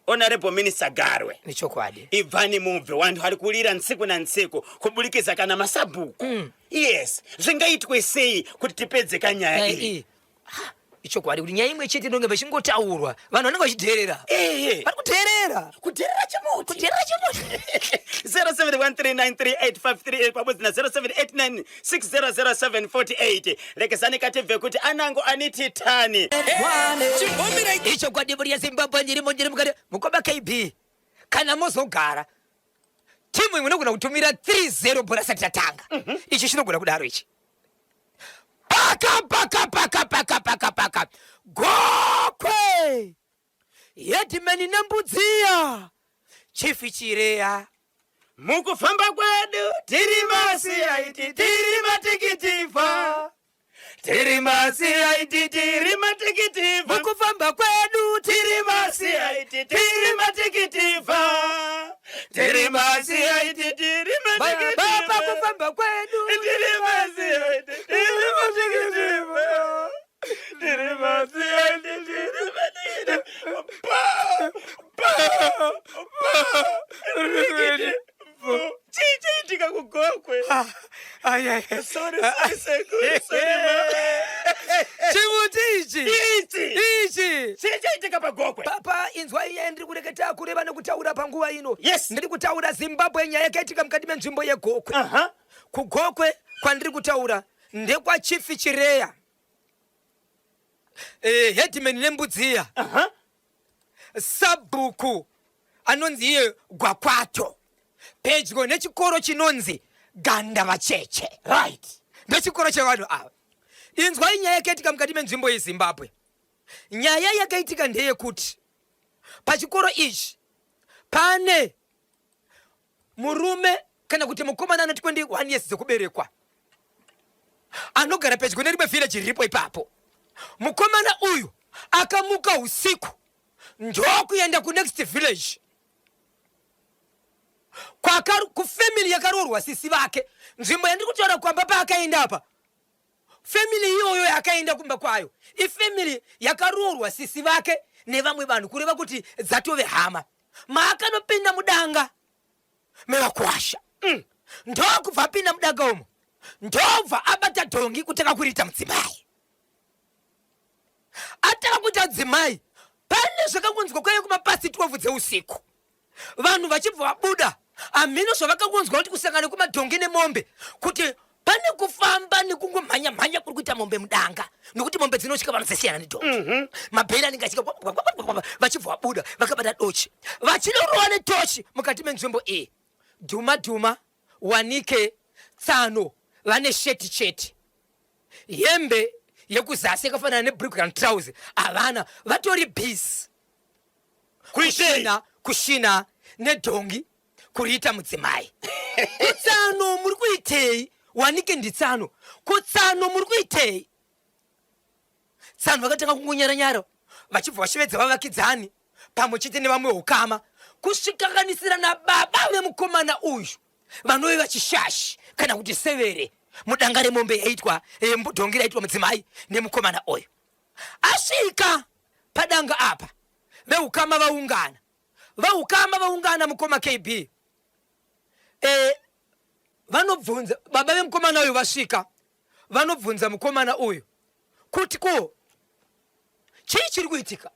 Honorable Minister Garwe. Nechokwadi. Ibvani mubve, vanhu vari kurira ntsiku na ntsiku kubudikiza kana masabhuku. Yes, zvingaitwe sei kuti tipedze kanyaya Nyaya iyi? iyi. Ha, ichokwadi kuti nyaya imwe chete inonge vachingotaurwa, vanhu vanenge vachidheerera. Ehe. Vari kudheerera. Kudheerera chimuti. Kudheerera chimuti. 0713938538 pabodzi na 0789600748. Lekezani katibve kuti anango aniti tani. Ichokwadi, mhuri yeZimbabwe, ndirimo, ndiri mukati. Mukoma KB, kana mozogara timu imwe inogona kutumira 3-0 bhora sati tatanga. Ichi chinogona kudaro ichi. Paka paka paka paka paka paka Gokwe, headman Nembudziya, Chief Chireya. Mukufamba kwedu tiri maCID, tiri matikitivha, tiri maCID, tiri matikitivha. Mukufamba kwedu tiri maCID, tiri matikitivha, tiri maCID, tiri Baba, matikitivha. kufamba kwedu Tiri maCID, tiri matikitivha, tiri maCID, tiri matikitivha. Pa pa pa rikiti vo. Chii chaitika kuGokwe? Sorry, sorry, sekuru, sorry, ma. Chimuti ichi. Ichi. Ichi. Chii chaitika paGokwe? Papa, inzwa inyaya ndiri kureketa, kureva nekutaura panguva ino. Yes. Ndiri kutaura Zimbabwe, nyaya yakaitika mukati menzvimbo yeGokwe. KuGokwe kwandiri kutaura ndekwaChief Chireya, headman Nembudziya, sabhuku anonzi iye Gwakwato, pedyo nechikoro chinonzi Ganda Vacheche. Ndechikoro chevanhu ava. Inzwai nyaya yakaitika mukati menzvimbo yeZimbabwe. Nyaya yakaitika ndeyekuti pachikoro ichi pane murume kana kuti mukomana anoti 21 years dzekuberekwa, anogara pedyo nerimwe village riripo ipapo. Mukomana uyu akamuka usiku ndokuenda kunext village kufamily yakaroorwa sisi vake. Nzvimbo yandiri kutaura kwamba paakaenda apa, family iyoyo yakaenda kumba kwayo ifamily yakaroorwa sisi vake nevamwe vanhu, kureva kuti dzatove hama. Maakanopinda mudanga mevakwasha, ndokubva apinda mudanga umo, ndobva abata dhongi kutanga kuriita mudzimai. Atanga kuita dzimai, pane zvakangonzwa kwaive kumapasi 12 dzeusiku, vanhu vachibva vabuda. Hamhino zvavakangonzwa kuti kusangana kwemadhongi nemombe, kuti pane kufamba nekungomhanya-mhanya kuri kuita mombe mudanga, nokuti mombe dzinotya vanhu dzisiyana nedhongi. Mabheri anenge achika, vachibva vabuda vakabata dochi, vachinorowa netochi mukati menzvimbo iyi. Dhuma dhuma, wanike tsano vane sheti chete, hembe yekuzasi yakafanana nebhurukwa kana trouser havana, vatori busy Kuishei? kushina, kushina nedhongi kuriita mudzimai. Kutsano muri kuitei? Wanike nditsano. Kutsano muri kuitei? Tsano vakatanga kungonyaranyara, vachibva vashevedza vavakidzani pamwe chete nevamwe ukama, kusvikaganisira nababa vemukomana uyu vanove vachishashi kana kuti severe mudanga remombe yaitwa dhongi raitwa mudzimai nemukomana uyu. Asvika padanga apa, veukama vaungana, vaukama vaungana. Mukoma KB, vanobvunza baba vemukomana uyu. Vasvika, vanobvunza mukomana uyu kuti ko chii chiri kuitika?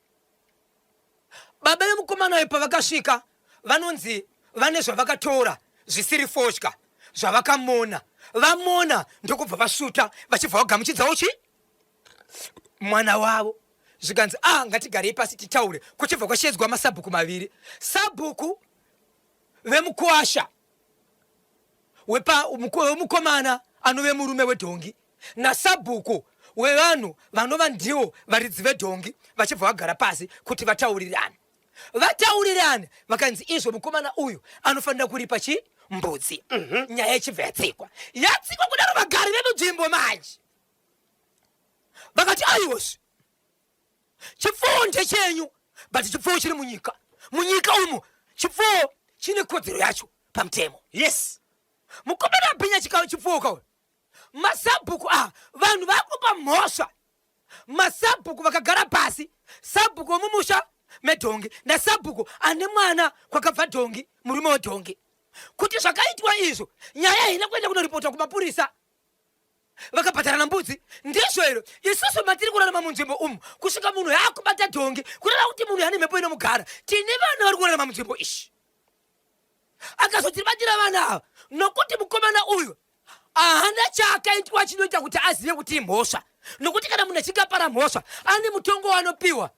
Baba vemukomana uyu pavakasvika, vanonzi vane zvavakatora zvisiri fodya zvavakamona. Vamona, ndokubva vasvuta, vachibva vagamuchidzawo chi mwana wavo. Zvikanzi, "A, ngatigarei pasi titaure." Kuchibva kwashedzwa masabhuku maviri, sabhuku vemukwasha wemukomana anove murume wedhongi nasabhuku wevanhu vanova ndivo varidzi vedhongi. Vachibva vagara pasi kuti vataurirane. Vataurirane, vakanzi izvo mukomana uyu anofanira kuripa chi Mbudzi. Nyaya ichibva yatsikwa. Yatsikwa kudaro vagari vemunzvimbo manje vakati aiwozve chipfuwo ndechenyu but chipfuwo chiri munyika. Munyika umu chipfuwo chine kodzero yacho pamutemo. Yes. Mukomana abhinya chipfuwo kauyu. Masabhuku ah vanhu vakupa mhosva. Masabhuku vakagara pasi, sabhuku wemumusha medhongi nasabhuku ane mwana kwakabva dhongi, murume wedhongi, kuti zvakaitwa izvo nyaya haina kuenda kunoripotwa kumapurisa vakabhadharana mbudzi. Ndizvo here isusu matiri kurarama munzvimbo umu kusvika munhu yaakubata dhongi, kureva kuti munhu ane mhepo inomugara. Tine vana vari kurarama munzvimbo ishi, akazotibatira vana ava nokuti mukomana uyu ahana chaakaitwa chinoita kuti azive kuti imhosva, nokuti kana munhu achinge apara mhosva ane mutongo waanopiwa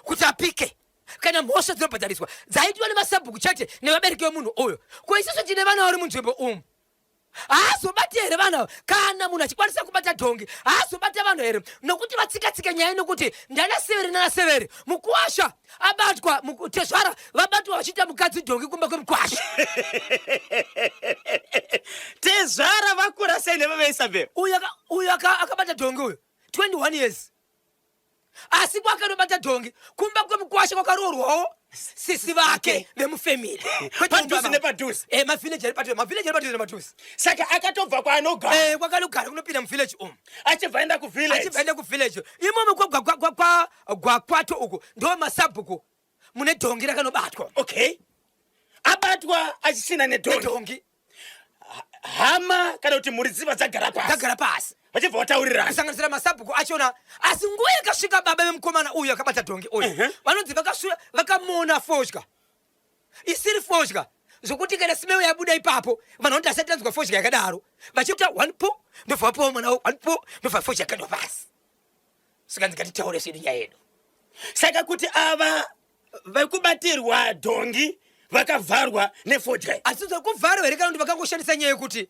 kuti apike kana mhosva dzinobhadhariswa dzaitwa nemasabhuku chete nevabereki vemunhu uyo. Ko isusu tine vana vari munzvimbo umu, haazobati here vana? Kana munhu achikwanisa kubata dhongi, haazobata vanhu here? Nokuti vatsika-tsika nyaya nokuti ndana severe nana severe, mukuwasha abatwa, tezvara vabatwa vachiita mukadzi dhongi kumba kwemukwasha. Tezvara vakura sei nevaveisabel? Uyu akabata dhongi uyu 21 years, asi kwakanobata dhongi kumba kwemukwasha kwakaroorwawo sisi vake vemufamily. Padhuze nepadhuze. Eh, mavillage ari padhuze, mavillage ari padhuze nepadhuze. Saka akatobva kwaanogara. Eh, kwakanogara kunopinda muvillage umu. Achibva enda kuvillage. Achibva enda kuvillage imomo kwagwakwato uku ndo masabhuku mune dhongi rakanobatwa. Okay, abatwa achisina nedhongi. Dhongi. Hama kana kuti mhuri dziva dzagara pasi. Dzagara pasi. Vachibva vataurirana. Kusanganisira masabhuku achona. Asi nguva yakasvika baba vemukomana uyu akabata dhongi uyu, vanonzi vakamona fodya isiri fodya, zvokuti kana smell yabuda ipapo vanhu vanoti asati tanzwa fodya yakadaro. Vachiita one po, ndobva vapiwa mwana one po, ndobva fodya yakandwa pasi. Saka ndikatitaure zvedu nyaya yedu. Saka kuti ava vekubatirwa dhongi vakavharwa nefodya? Asi kuvharwa here kana kuti vakangoshandisa nyaya yekuti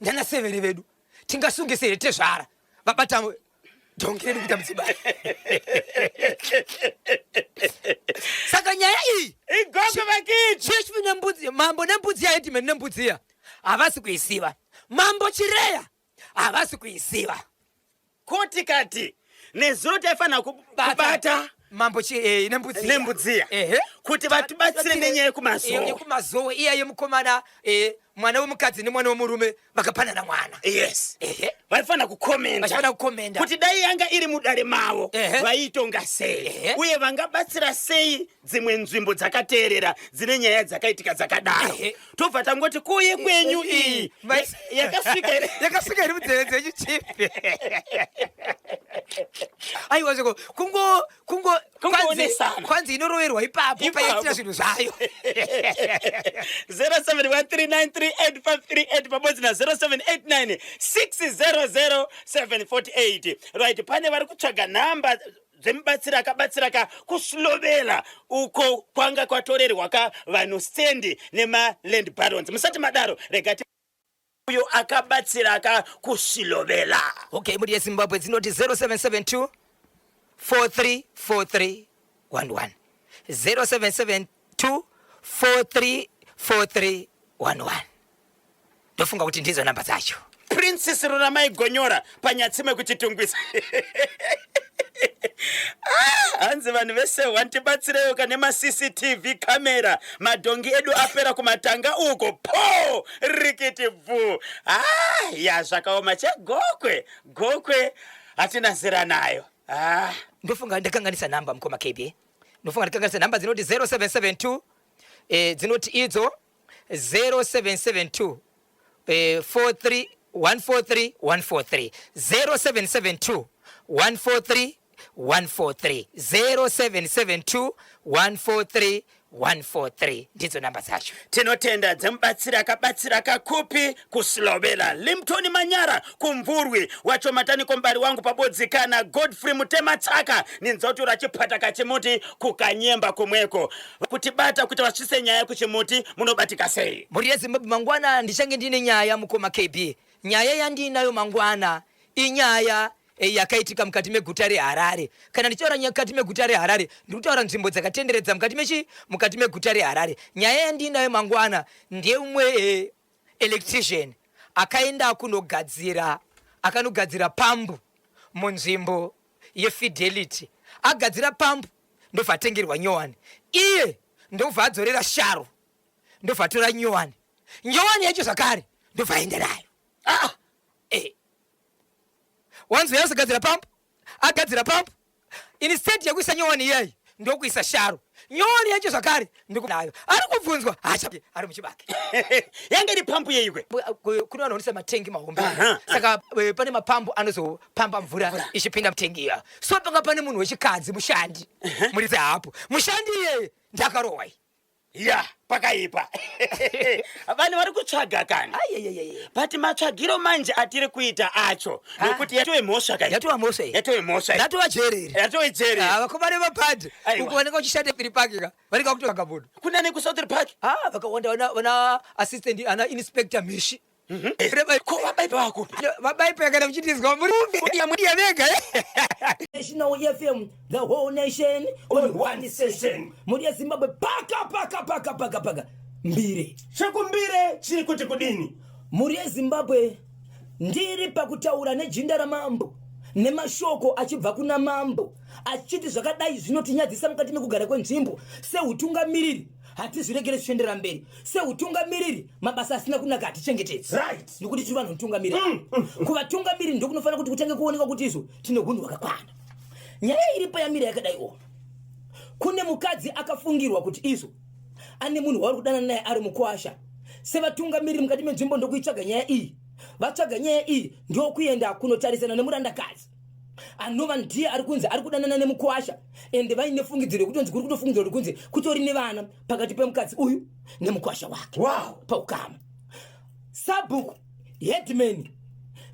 ndana severe vedu, tingasungise here tezvara vabata dhongi redu kuita mudzimai? Saka nyaya iyi igogo vakichi chief nembudzi, mambo nembudzi yaheadman nembudzi iya havasi kuisiva, mambo Chireya havasi kuisiva. Koti kati nezuro taifanira kubata mambo nembudziya. Nembudziya. Ehe. Kuti vatibatsire nenyaya yekumazowe. Yekumazowe iya yemukomana, mwana wemukadzi nemwana wemurume vakapanana mwana. Yes. Ehe. Vaifanira kukomenda. Vachifanira kukomenda. Kuti dai yanga iri mudare mavo vaiitonga sei, uye vangabatsira sei dzimwe nzvimbo dzakateerera dzine nyaya dzakaitika dzakadaro. Tobva tangoti kuye kwenyu iyi yakasvika here? Yakasvika here munzeve dzenyu, chief? Aiwa, zveko kungo kungo Kungoonesana. Kwanzi inoroverwa ipapo. Ipapo. Payaitira zvinhu zvayo. 0713938538 pamodzi na 0789 600 748. Right, pane vari kutsvaga nhamba dzemubatsiri akabatsira ka kuslovela uko kwanga kwatorerwa ka vanhu stendi nemaland barons. Musati madaro, rega uyo akabatsira ka kusilovela. Okay, mhuri yeZimbabwe, dzinoti 0772 434311, 0772 434311. Ndofunga kuti ndidzo namba dzacho. Princess Ruramai Gonyora panyatsime kuchitungwisa. Ah, hanzi vanhu vese wantibatsirewo kane maCCTV camera, madhongi edu apera kumatanga uko po rikiti bvu. Ah, ya zvakaoma chegokwe gokwe hatina zera nayo. Ah. Ndofunga ndakanganisa namba, mukoma KB. Ndofunga ndakanganisa namba. Dzinoti 0772, dzinoti idzo 0772 43 143 143, 0772 143 143, 0772 143 143, ndidzo namba dzacho. Tinotenda dzemubatsiri akabatsira kakupi kusilovela, Limtoni Manyara kumvurwi wacho, mataniko mubari wangu pabodzi kana Godfrey Mutematsaka ninzotura chipata kachimuti kukanyemba kumweko. Kutibata kuti vasvise nyaya kuchimuti munobatika sei? Mhuri yeZimbabwe, mangwana ndichange ndine nyaya, mukoma KB. Nyaya yandiinayo mangwana inyaya eh, yakaitika mukati meguta reHarare. Kana ndichitaura nyaya mukati meguta reHarare, ndiri kutaura nzvimbo dzakatenderedza mukati mechi mukati meguta reHarare. Nyaya yandiinayo mangwana ndeumwe eh, electrician akaenda kunogadzira akanogadzira pambu munzvimbo yeFidelity. Agadzira pambu ndobva atengerwa nyowani, iye ndobva adzorera sharo, ndobva atora nyowani, nyowani yacho zvakare ndobva aenda nayo. Ah, eh. Wanzi yazogadzira pampu, agadzira pampu, instead yekuisa nyowani iyayi ndokuisa sharo, nyowani yacho zvakare ndikunayo. Ari kubvunzwa hacha ari muchibage. Yange iri pampu yeikwe. Kune vanhu vanoisa matengi mahombe, saka pane mapambu anozopamba mvura ichipinda mutengi iya. So panga pane munhu wechikadzi mushandi, muridzi hapo, mushandi iyeye ndakarohwa iyi. Ya, pakaipa. Vanhu vari kutsvaga kani. Ayeyeyeye. But matsvagiro manje atiri kuita acho, nekuti yatove mhosva kai. Yatova mhosva iyi. Yatove mhosva iyi. Yatova jeri iri. Yatove jeri. Ah, vakomana vemabhadhi. Aiwa. Uko vanenge vachishanda piri pake ka. Vanenge vakutotsvaga munhu. Kuna ne kuSouth Park? Ah, vakawanda vana vana assistant ana inspector Mishi. Reba- Ko vabaipa vakupi? Vabaipa kana muchitizwa muri mudiya vega. National FM, the whole nation on one session. Mhuri yeZimbabwe, paka paka paka paka paka mbire. Chekumbire chiri kuti kudini? Mhuri yeZimbabwe, ndiri pakutaura nejinda ramambo nemashoko achibva kuna mambo achiti zvakadai zvinotinyadzisa mukati mekugara kwenzvimbo. Seutungamiriri hatizviregere zvichienderera mberi. Seutungamiriri mabasa asina kunaka hatichengetedzi. Nekuti tiri vanhu vanotungamirira. Kuvatungamiriri ndokunofanira kuti kutange kuonekwa kuti izvo tine hunhu hwakakwana. Nyaya iripo yamira yakadai o, kune mukadzi akafungirwa kuti izvo ane munhu waari kudanana naye ari mukwasha. Sevatungamiriri mukati menzvimbo ndokuitsvaga nyaya iyi. Vatsvaga nyaya iyi ndokuenda kunotarisana nemurandakadzi anova ndiye ari kunzi ari kudanana nemukwasha, ende vaine fungidziro yekutonzi kuri kutofungidzira kuti kunzi kutori nevana pakati pemukadzi uyu nemukwasha wake. Paukama sabhuku, headman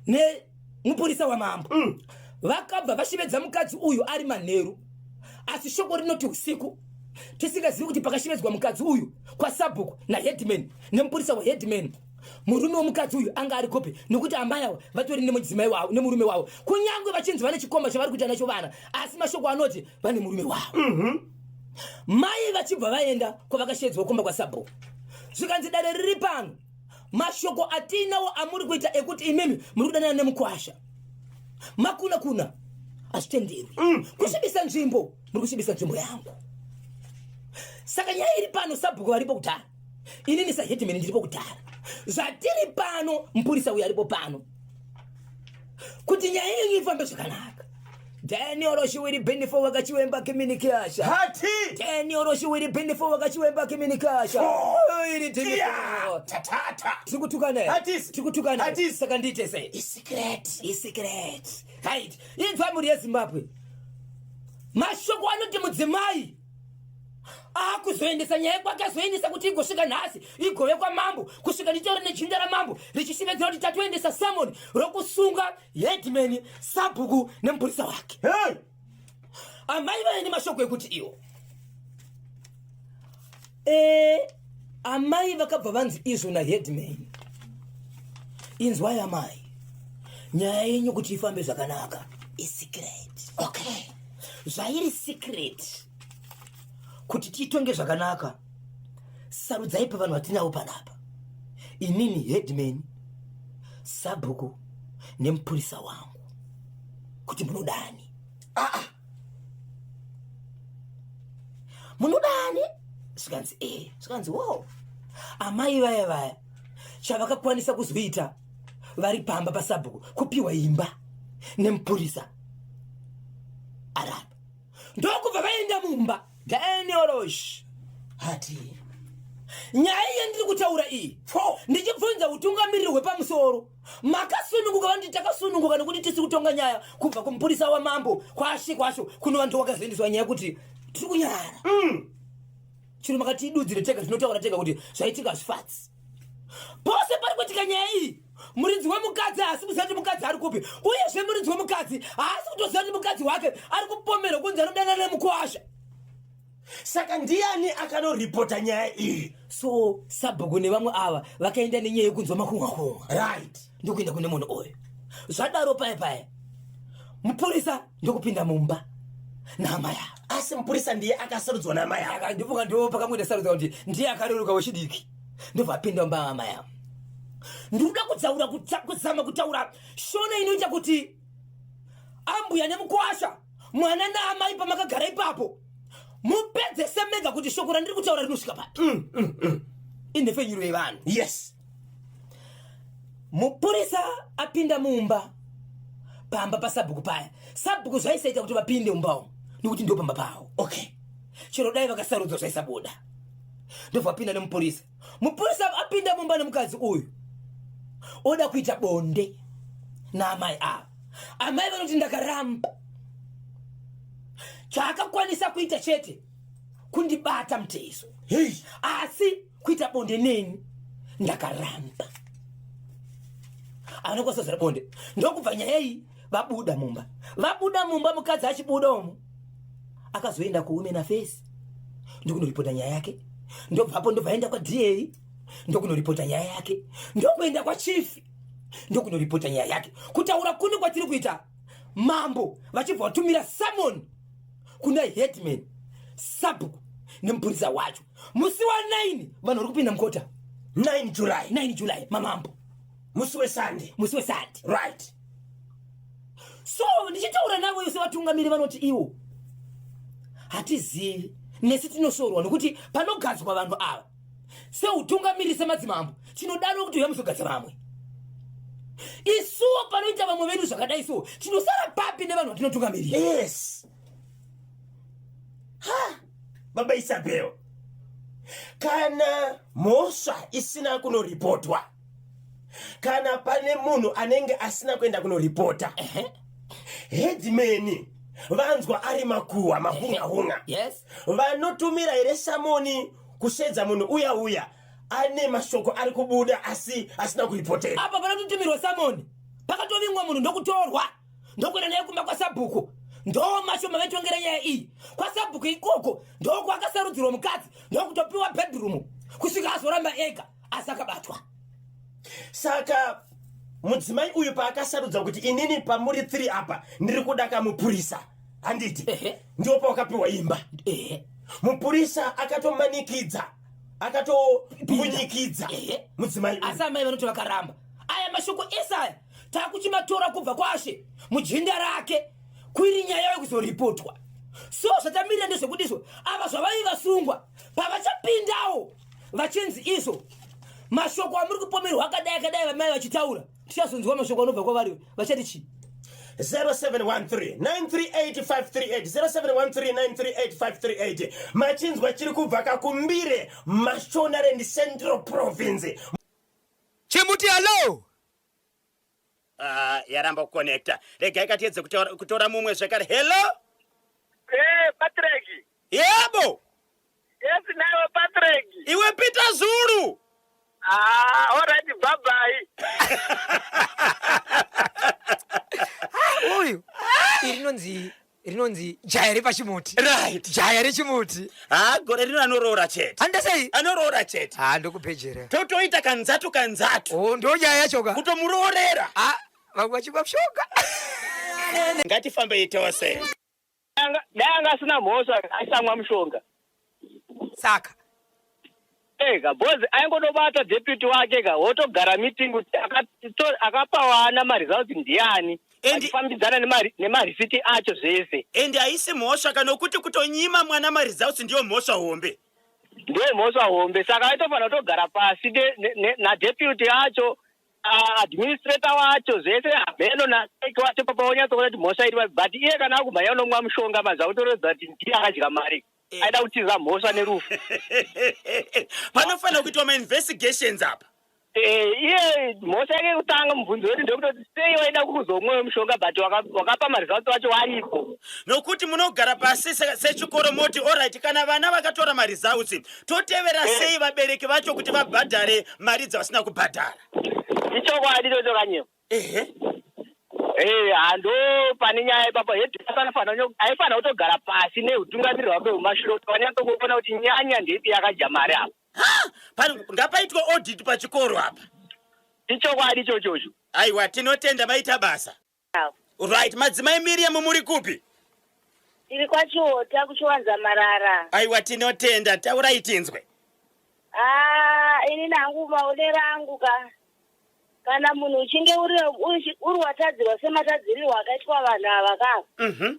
nemupurisa wamambo vakabva vashivedza mukadzi uyu ari manheru, asi shoko rinoti usiku, tisingazivi kuti pakashevedzwa mukadzi uyu kwasabhuku naheadman nemupurisa waheadman, murume womukadzi uyu anga ari kopi, nekuti amai avo vatori nemudzimai wavo nemurume wavo, kunyange vachinzi vane chikomba chavari kuita nacho vana, asi mashoko anoti vane murume wavo. Mai vachibva vaenda kwavakashevedzwa kumba kwasabhuku, zvikanzi dare riri pano, mashoko atiinawo amuri kuita ekuti imimi muri kudanana nemukwasha makuna kuna hazvitenderwi. Kusvibisa nzvimbo, muri kusvibisa nzvimbo yangu. Saka nyaya iri pano, sabhuku varipo kudhara, inini saheadman ndiripo kudhara, zvatiri pano mupurisa uyo aripo pano kuti nyaya yenyu ifambe zvakanaka. Daniel Roshiwiri Benefo wakachiwemba kiminikasha. Hati. Daniel Roshiwiri Benefo wakachiwemba kiminikasha. Iri tini. Tatata. Tiri kutukana. Hatisi. Tiri kutukana. Hatisi. Saka ndiite sei? Isecret. Isecret. Right. Inzwa mhuri yeZimbabwe. Mashoko anoti mudzimai akuzoendesa nyaya kwake, azoendesa kuti igosvika nhasi igove kwamambo, kusvika nditaure nejinda ramambo richishevedzera kuti tatoendesa summon rokusunga headman, sabhuku nemupurisa wake. Hey! Amai vaine mashoko ekuti iwo amai vakabva vanzi izvo naheadman, inzwai amai, nyaya yenyu kuti ifambe zvakanaka isecret. Okay. Zvairi secret, kuti tiitonge zvakanaka, sarudzai pavanhu vatinavo panapa, inini headman, sabhuku nemupurisa wangu, kuti munodani. Munodani? Zvikanzi e, zvikanzi wo, amai vaya vaya chavakakwanisa kuzoita vari pamba pasabhuku kupiwa imba nemupurisa arapa, ndokubva vaenda mumba. Daniel Hati. Nyaya yandiri kutaura iyi, ndichibvunza utungamiriri hwepamusoro, makasununguka? Vanoti takasununguka nekuti tisi kutonga nyaya kubva kumupurisa wamambo kwashe kwasho kunova ndo wakazoendeswa nyaya kuti tiri kunyarara. Chiro makatidudzire tega, tinotaura tega kuti zvaitika hazvifadzi. Pose pari kuitika nyaya iyi, muridzi wemukadzi haasi kuziva kuti mukadzi ari kupi, uyezve muridzi wemukadzi haasi kutoziva kuti mukadzi wake ari kupomerwa kunzi anodanana nemukwasha. Saka ndiani akanoripota nyaya iyi? So sabhuku nevamwe ava vakaenda nenyaya yekunzwa makunga kunga. Ndokuenda kune munhu uyu. Zvadaro paya paya Mupurisa ndokupinda mumba naamai ava. Asi mupurisa ndiye akasarudzwa naamai ava. Ndifunga ndo pakamboita sarudzwa kuti ndiye akareruka wechidiki, ndobva apinda mumba maamai ava. Ndikuda kudzaura kuzama kutaura shona inoita kuti ambuya nemukwasha, mwana naamai pamakagara ipapo mupedzese mega kuti shoko randiri kutaura rinosvika papi. Inhepfenyuro yevanhu. Yes. Mupurisa apinda mumba pamba pasabhuku paya. Sabhuku zvaisaita kuti vapinde mumba umu nekuti ndo pamba pavo. Okay. Chero dai vakasarudzwa zvaisabuda. Ndobva apinda nemupurisa. Mupurisa apinda mumba nemukadzi uyu oda kuita bonde naamai ava. Amai vanoti ndakaramba. Chaakakwanisa kuita chete kundibata mutezo. Hey. Asi kuita bonde neni ndakaramba. Havana kukwanisa bonde. Ndokubva nyaya iyi vabuda mumba. Vabuda mumba, mukadzi achibuda umu akazoenda kuWomen Affairs ndokunoripota nyaya yake. Ndobvapo ndobva aenda kwaDA ndokunoripota nyaya yake, ndokuenda kwachief ndokunoripota nyaya yake. Kutaura kuni kwatiri kuita, mambo vachibva vatumira summon kuna headman, sabhuku nemupurisa wacho musi wa9. Vanhu vari kupinda mukota. 9 July. 9 July, mamambo. Musi weSunday. Musi weSunday. Right. So ndichitaura navo yose vatungamiri vanoti ivo hatizivi, nesi tinoshorwa nokuti panogadzwa vanhu ava seutungamiri semadzimambo tinodaro kuti uya muzogadza vamwe. Isuwo panoita vamwe vedu zvakadai so tinosara papi nevanhu vatinotungamirira? Yes. Ha, baba Isabel, kana mhosva isina kunoripotwa, kana pane munhu anenge asina kuenda kunoripota, headman vanzwa ari makuhwa mahunga-hunga, vanotumira here summon kushedza munhu uya uya ane mashoko ari kubuda asi asina kuripotera? Apa panototumirwa summon, pakatovingwa munhu ndokutorwa ndokuenda naye kumba kwasabhuku. Ndo mashoma vaitongera nyaya iyi kwasabhuku ikoko, ndokwakasarudzirwa mukadzi ndokutopiwa bedroom kusvika azoramba ega, asi akabatwa. Saka mudzimai uyu paakasarudza kuti inini pamuri 3 apa ndiri kuda kamupurisa, handiti? Ehe. Ndipo pawakapiwa imba. Ehe. Mupurisa akatomanikidza, akatopunyikidza mudzimai uyu. Asi amai vanoti vakaramba. Aya mashoko ese aya takuchimatora kubva kwashe mujinda rake kuiri nyaya yekuzoripotwa. So zvatamirira ndezvekuti izvo ava zvavaive vasungwa pavachapindawo vachinzi izvo mashoko amuri kupomerwa akadai akadai, vamai vachitaura, tichazonzwa mashoko anobva kwavari vachati chii. 0713 938 0713 938 machinzwa chiri kubva kakumbire Mashonaland Central Province. Chimuti, hello. Ah, yaramba kuconnecta. Regai katiedze kutora mumwe zvekare. Hello. Eh, Patrick. Yebo. Yes, nawe Patrick. Iwe Peter Zulu. Ah, all right, bye bye. Uyu iri rinonzi jaya repachimuti. Right. Jaya rechimuti. Ha, gore rino anoroora chete. Handasei. Anoroora chete. Ha, ndokupejera. Totoita kanzatu kanzatu. O, ndo nyaya yacho ka. Kutomuroorera. Ah, vamwe vachimwa mushoka. Ngatifambei tose. Dai anga asina mhosva aisamwa mushonga. Saka Ega boss aingodobata deputy wake ka, wotogara meeting kuti akapa vana maresults ndiani, achifambidzana nemarisiti acho zvese. Ende haisi mhosva kana nokuti kutonyima mwana maresults ndiyo mhosva hombe. Ndiyo mhosva hombe, saka aitofanira kutogara pasi nadeputy acho, administrator wacho zvese, hameno nake wacho papa wonyatsokuona kuti mhosva iri papi. But iye kana akumhanya unomwa mushonga manje akutoratidza kuti ndiye akadya mari, aida kutiza mhosva nerufu. Panofanira kuitwa mainvestigations apa. Iye mhosva yake yekutanga, mubvunzo wedu ndekutoti sei waida kuzomwa mushonga, but wakapa maresults wacho waripo. Nokuti munogara pasi sechikoro moti alright, kana vana vakatora maresults, totevera sei vabereki vacho kuti vabhadhare mari dzavasina kubhadhara? Ichokwadi chocho kanyema. Ehe. Hando pane nyaya ipapo. Head aifanira kutogara pasi neutungamiriri hwake hwemashure kuti vanyatsokuona kuti nyanya ndeipi yakadya mari apa. Ngapaitwe audit pachikoro apa. Ichokwadi ichochocho. Aiwa, tinotenda, maita basa. Right, madzimai Miriam muri kupi? Tiri kwaChiota kuchiwanza marara. Aiwa tinotenda, taurai tinzwe. Ah, ini nangu maonero angu ka kana munhu uchinge uri uri watadzirwa sematadzirirwo akaitwa vanhu ava ka mm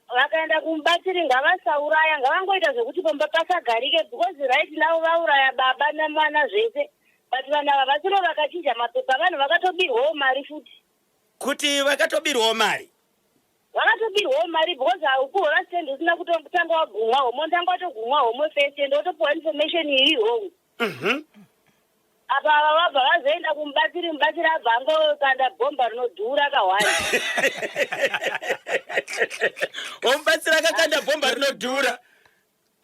Vakaenda kumubatsiri ngavasauraya ngavangoita zvekuti pamba pasagarike because right now vauraya baba nemwana zvese but vanhu ava vasiro vakachinja mapepa vanhu vakatobirwawo mari futi. Kuti vakatobirwawo mari? Vakatobirwawo mari because haukuhora stand usina kutanga wagumwa homwe unotanga watogumwa homwe first and wotopiwa information iri wrong. Apa ava vabva vazoenda kumubatsiri mubatsiri abva angokanda bhomba rinodhura kahwani. Womubatsiri akakanda bhomba rinodhura.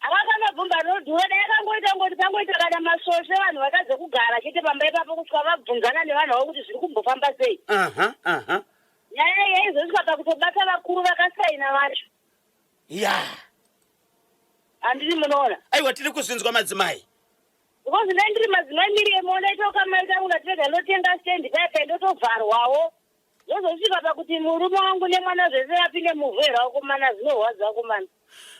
Akakanda bhomba rinodhura dai akangoita ngoti pangoita kana masvosve vanhu vatadze kugara chete pamba ipapo kusvika vabvunzana nevanhu vavo kuti zviri kumbofamba sei. Aha, aha. Nyaya iyi yaizosvika pakutobata vakuru vakasaina vacho. Ya. Handiti munoona? Aiwa tiri kuzvinzwa madzimai. Because ndai ndiri madzimai Miriam ndaita kamari kangu ndatirega ndotenga stand paya paya ndotovharwawo. Zvozosvika pakuti murume wangu nemwana zvese vapinde muvhu here vakomana zvinorwadza vakomana.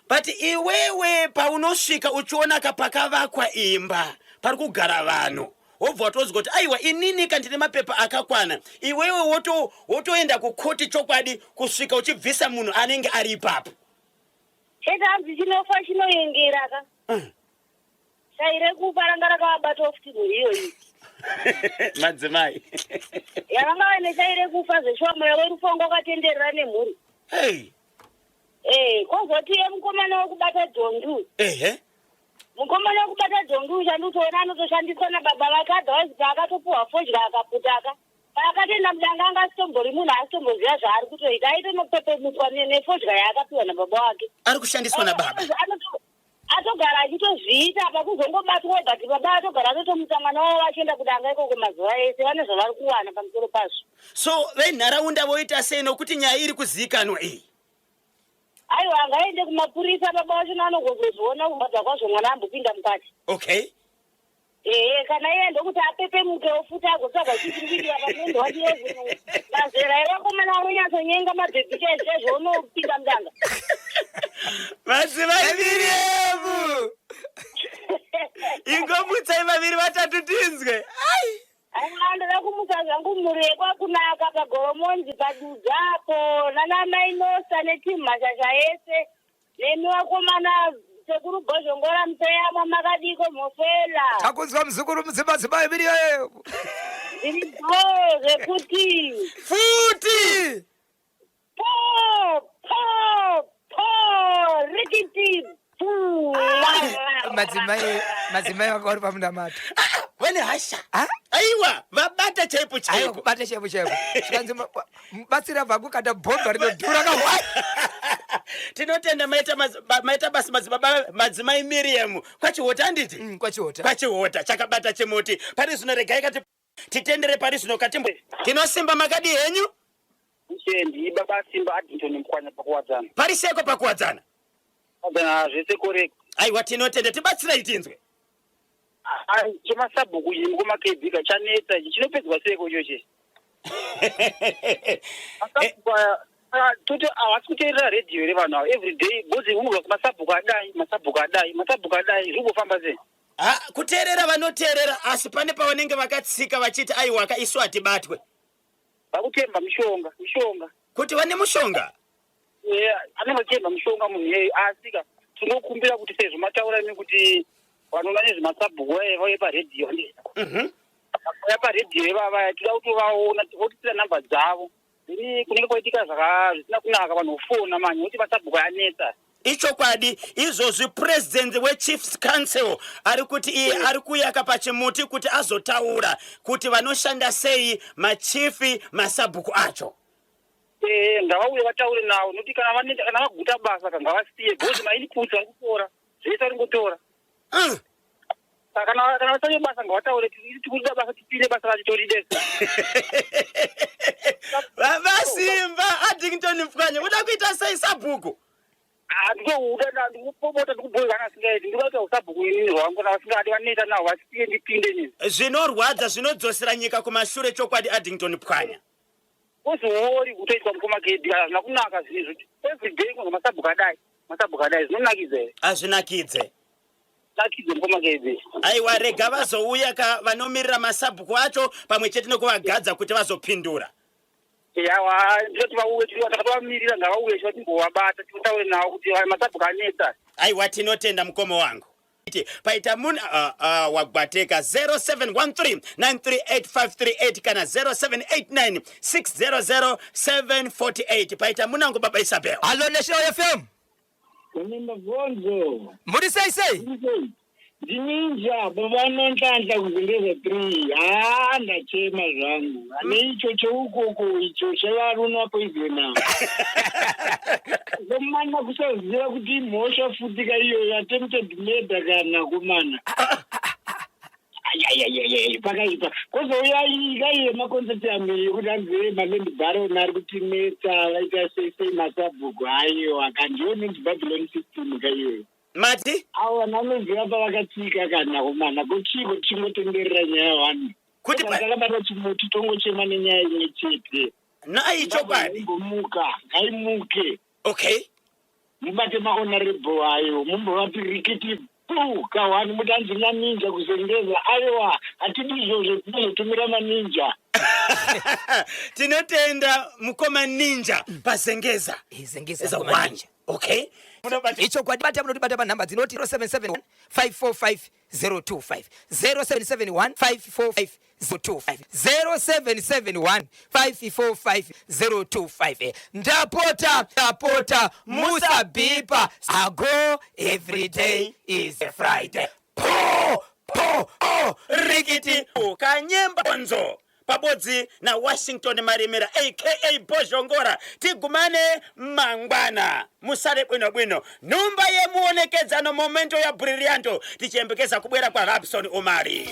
But iwewe paunosvika uchiona ka pakavakwa imba pari kugara vanhu wobva watonzwa kuti aiwa inini ka ndine mapepa akakwana iwewe woto wotoenda kukoti chokwadi kusvika uchibvisa munhu anenge ari ipapo. Chete hanzi chinofa chinoyengera ka. Shai rekufa ranga rakavabatawo futi mhuri iyoyi. Madzimai. Yavanga vaine shai rekufa zveshuwa mweya werufu wanga wakatenderera nemhuri. Hey. Eh, kozoti ye mukomana wekubata dhongi uyu. Ehe. Mukomana wekubata dhongi uyu chandikutoona anotoshandiswa nababa vake otherwise paakatopuhwa fodya akaputaka. Paakatoenda mudanga anga asitombori munhu asitomboziva zvaari kutoita aitonopepemutswa nefodya yaakapiwa nababa wake. Ari kushandiswa nababa. Atogara achitozviita apa kuzongobatwa but baba atogara atotomutsa mwana wavo vachienda kudanga ikoko mazuva ese vane zvavari kuwana pamusoro pazvo. So venharaunda voita sei nokuti nyaya iri kuziikanwa iyi? Aiwa ngaende kumapurisa baba vachona anogozozviona kurwadza kwazvo mwana ambopinda mukati. Okay. Ehe kana iye ndokuti apepemukewo futi agotsvaga chii chiri kuitika pamuendo wake mazera evakomana anonyatsonyenga mabhebhi chaizvo chaizvo unopinda mudanga. Madzimai Miriam! Ingomutsai vaviri vatatu tinzwe. Ai! Aiwa ndoda kumutsa zvangu mhuri yekwakunaka pagoromonzi padudza apo nana mai Nosa netimu mashasha ese Nemi vakomana sekuru Bhozhongora Muteyamwa makadiko mhofela. Takunzwa muzukuru mudzimadzimai Miriam. Ndiri bhoo zvekuti. Futi. Po po po rikiti pu. Madzimai madzimai vanga vari pamunamato. Vane hasha. Ah? Aiwa vabata chaipo Aiwa chaipo. kubata chaipo chaipo. Zvikanzi mubatsira bvangu kanda bhomba rinodhura kahwai tinotenda maita maita basa madzibaba madzimai miriam kwachihota handiti kwachihota kwachihota chakabata chimuti pari zvino regai kati titendere pari zvino katimbo tinosimba makadii henyu Ishe ndi baba Simba Addington Mkwanya pakuwadzana. Pari seko pakuwadzana. Kuwadzana zvese correct. Aiwa tinotenda tibatsirei tinzwe. Chemasabhuku ichi mukoma KB ka chanetsa ichi chinopedzwa seiko ichochi? Masabhuku aya ah, toti havasi kuteerera radio here vanhu ava everyday because unobva kumasabhuku adai masabhuku adai masabhuku adai zviri kufamba sei? Ha, kuteerera vanoteerera asi pane pavanenge vakatsika vachiti aiwaka isu hatibatwe. Vakutemba mishonga mishonga. Kuti vane mushonga? Yeah, anenge achitemba mushonga munhu iyeyo asi ka tinokumbira kuti sezvo mataura imi kuti vanoona nezvemasabhuku vaye vauye paredhiyo Vauya paredhiyo ivava toda kutovaona votisira namba dzavo then kunenge kwaitika zvaka zvisina kunaka vanhu vofona manje voti masabhuku anetsa. Ichokwadi izvozvi president weChiefs Council ari kuti iye ari kuyaka pachimuti kuti azotaura kuti vanoshanda sei machifi masabhuku acho. Ehe ngavauye vataure nawo nokuti kana vaneta kana vaguta basa ka ngavasiye because mainputs vari kutora zvese vari kungotora. Saka kana kana vasanye basa ngavataure tikuda basa tipinde basa racho toride. Baba Simba Addington Mfwanya uda kuita sei sabhuku? Handitouda ndikupopota ndikubhoikana asingaiti ndikuda kuita usabhuku inini hwangu kana vasingadi vaneta nawo vasiye ndipinde nini. Zvinorwadza zvinodzosera nyika kumashure chokwadi Addington Pwanya. Kozi uori kutoitwa mukoma kedi hazvina kunaka zvinhu izvo. Every day kunge masabhuku adai, masabhuku adai zvinonakidza here? Hazvinakidze. Nakidze mukoma kedi. Aiwa rega vazouya ka vanomirira masabhuku acho pamwe chete nekuvagadza kuti vazopindura. Yawa ndinoti vauye tiriwa takatovamirira ngavauye chiva timbovabata titaure navo kuti aya masabhuku anetsa. Aiwa tinotenda mukoma wangu. Paita munhu wagwateka 0713938538 kana 0789600748 paita munango baba Isabel. Hallo National FM. Kunyimba gonzo. Muri sei sei? Ndininja baba Nonhlanhla kuZengeza 3. Haa ndachema zvangu. Ane icho cheukoko icho chevaruna poison. Komana kusaziva kuti imhosva futi ka iyoyo attempted murder kana komana. Ayayayayay pakaipa. Kozouya ikaiye maconcept amwe yekuti hanzi maland baron ari kutinetsa vaita sei sei masabhuku aiwa kandiyo inonzi Babylon system ka iyoyo. Mati? Avo vanhu vanoziva pavakatsika kana komana kochiko tichingotenderera nyaya one. Kuti pa- Takabata chimuti tongochema nenyaya imwe chete. Nhai chokwadi. Ngaimbomuka, ngaimuke. Okay. Mubate mahonorable ayo, mumbovati rikiti pu kahwani muti hanzi naninja kuZengeza. Aiwa, hatidi izvozvo tinozotumira maninja. Tinotenda mukoma Ninja paZengeza. Eh, Zengeza Is a mukoma one. Ninja. Okay. Munobata Ichokwadi bata munotibata panhamba dzinoti 0771 545 025 0771 545 025 0771 545 025. Ndapota ndapota musabhipa ago every day is a Friday. Po po po rikiti kanyemba bonzo pabodzi na Washington Marimira aka Bozhongora. Tigumane mangwana, musale bwinobwino. Nhumba yemuonekedzano momento ya brillianto tichiyembekeza kubwera kwa Rabson Omari.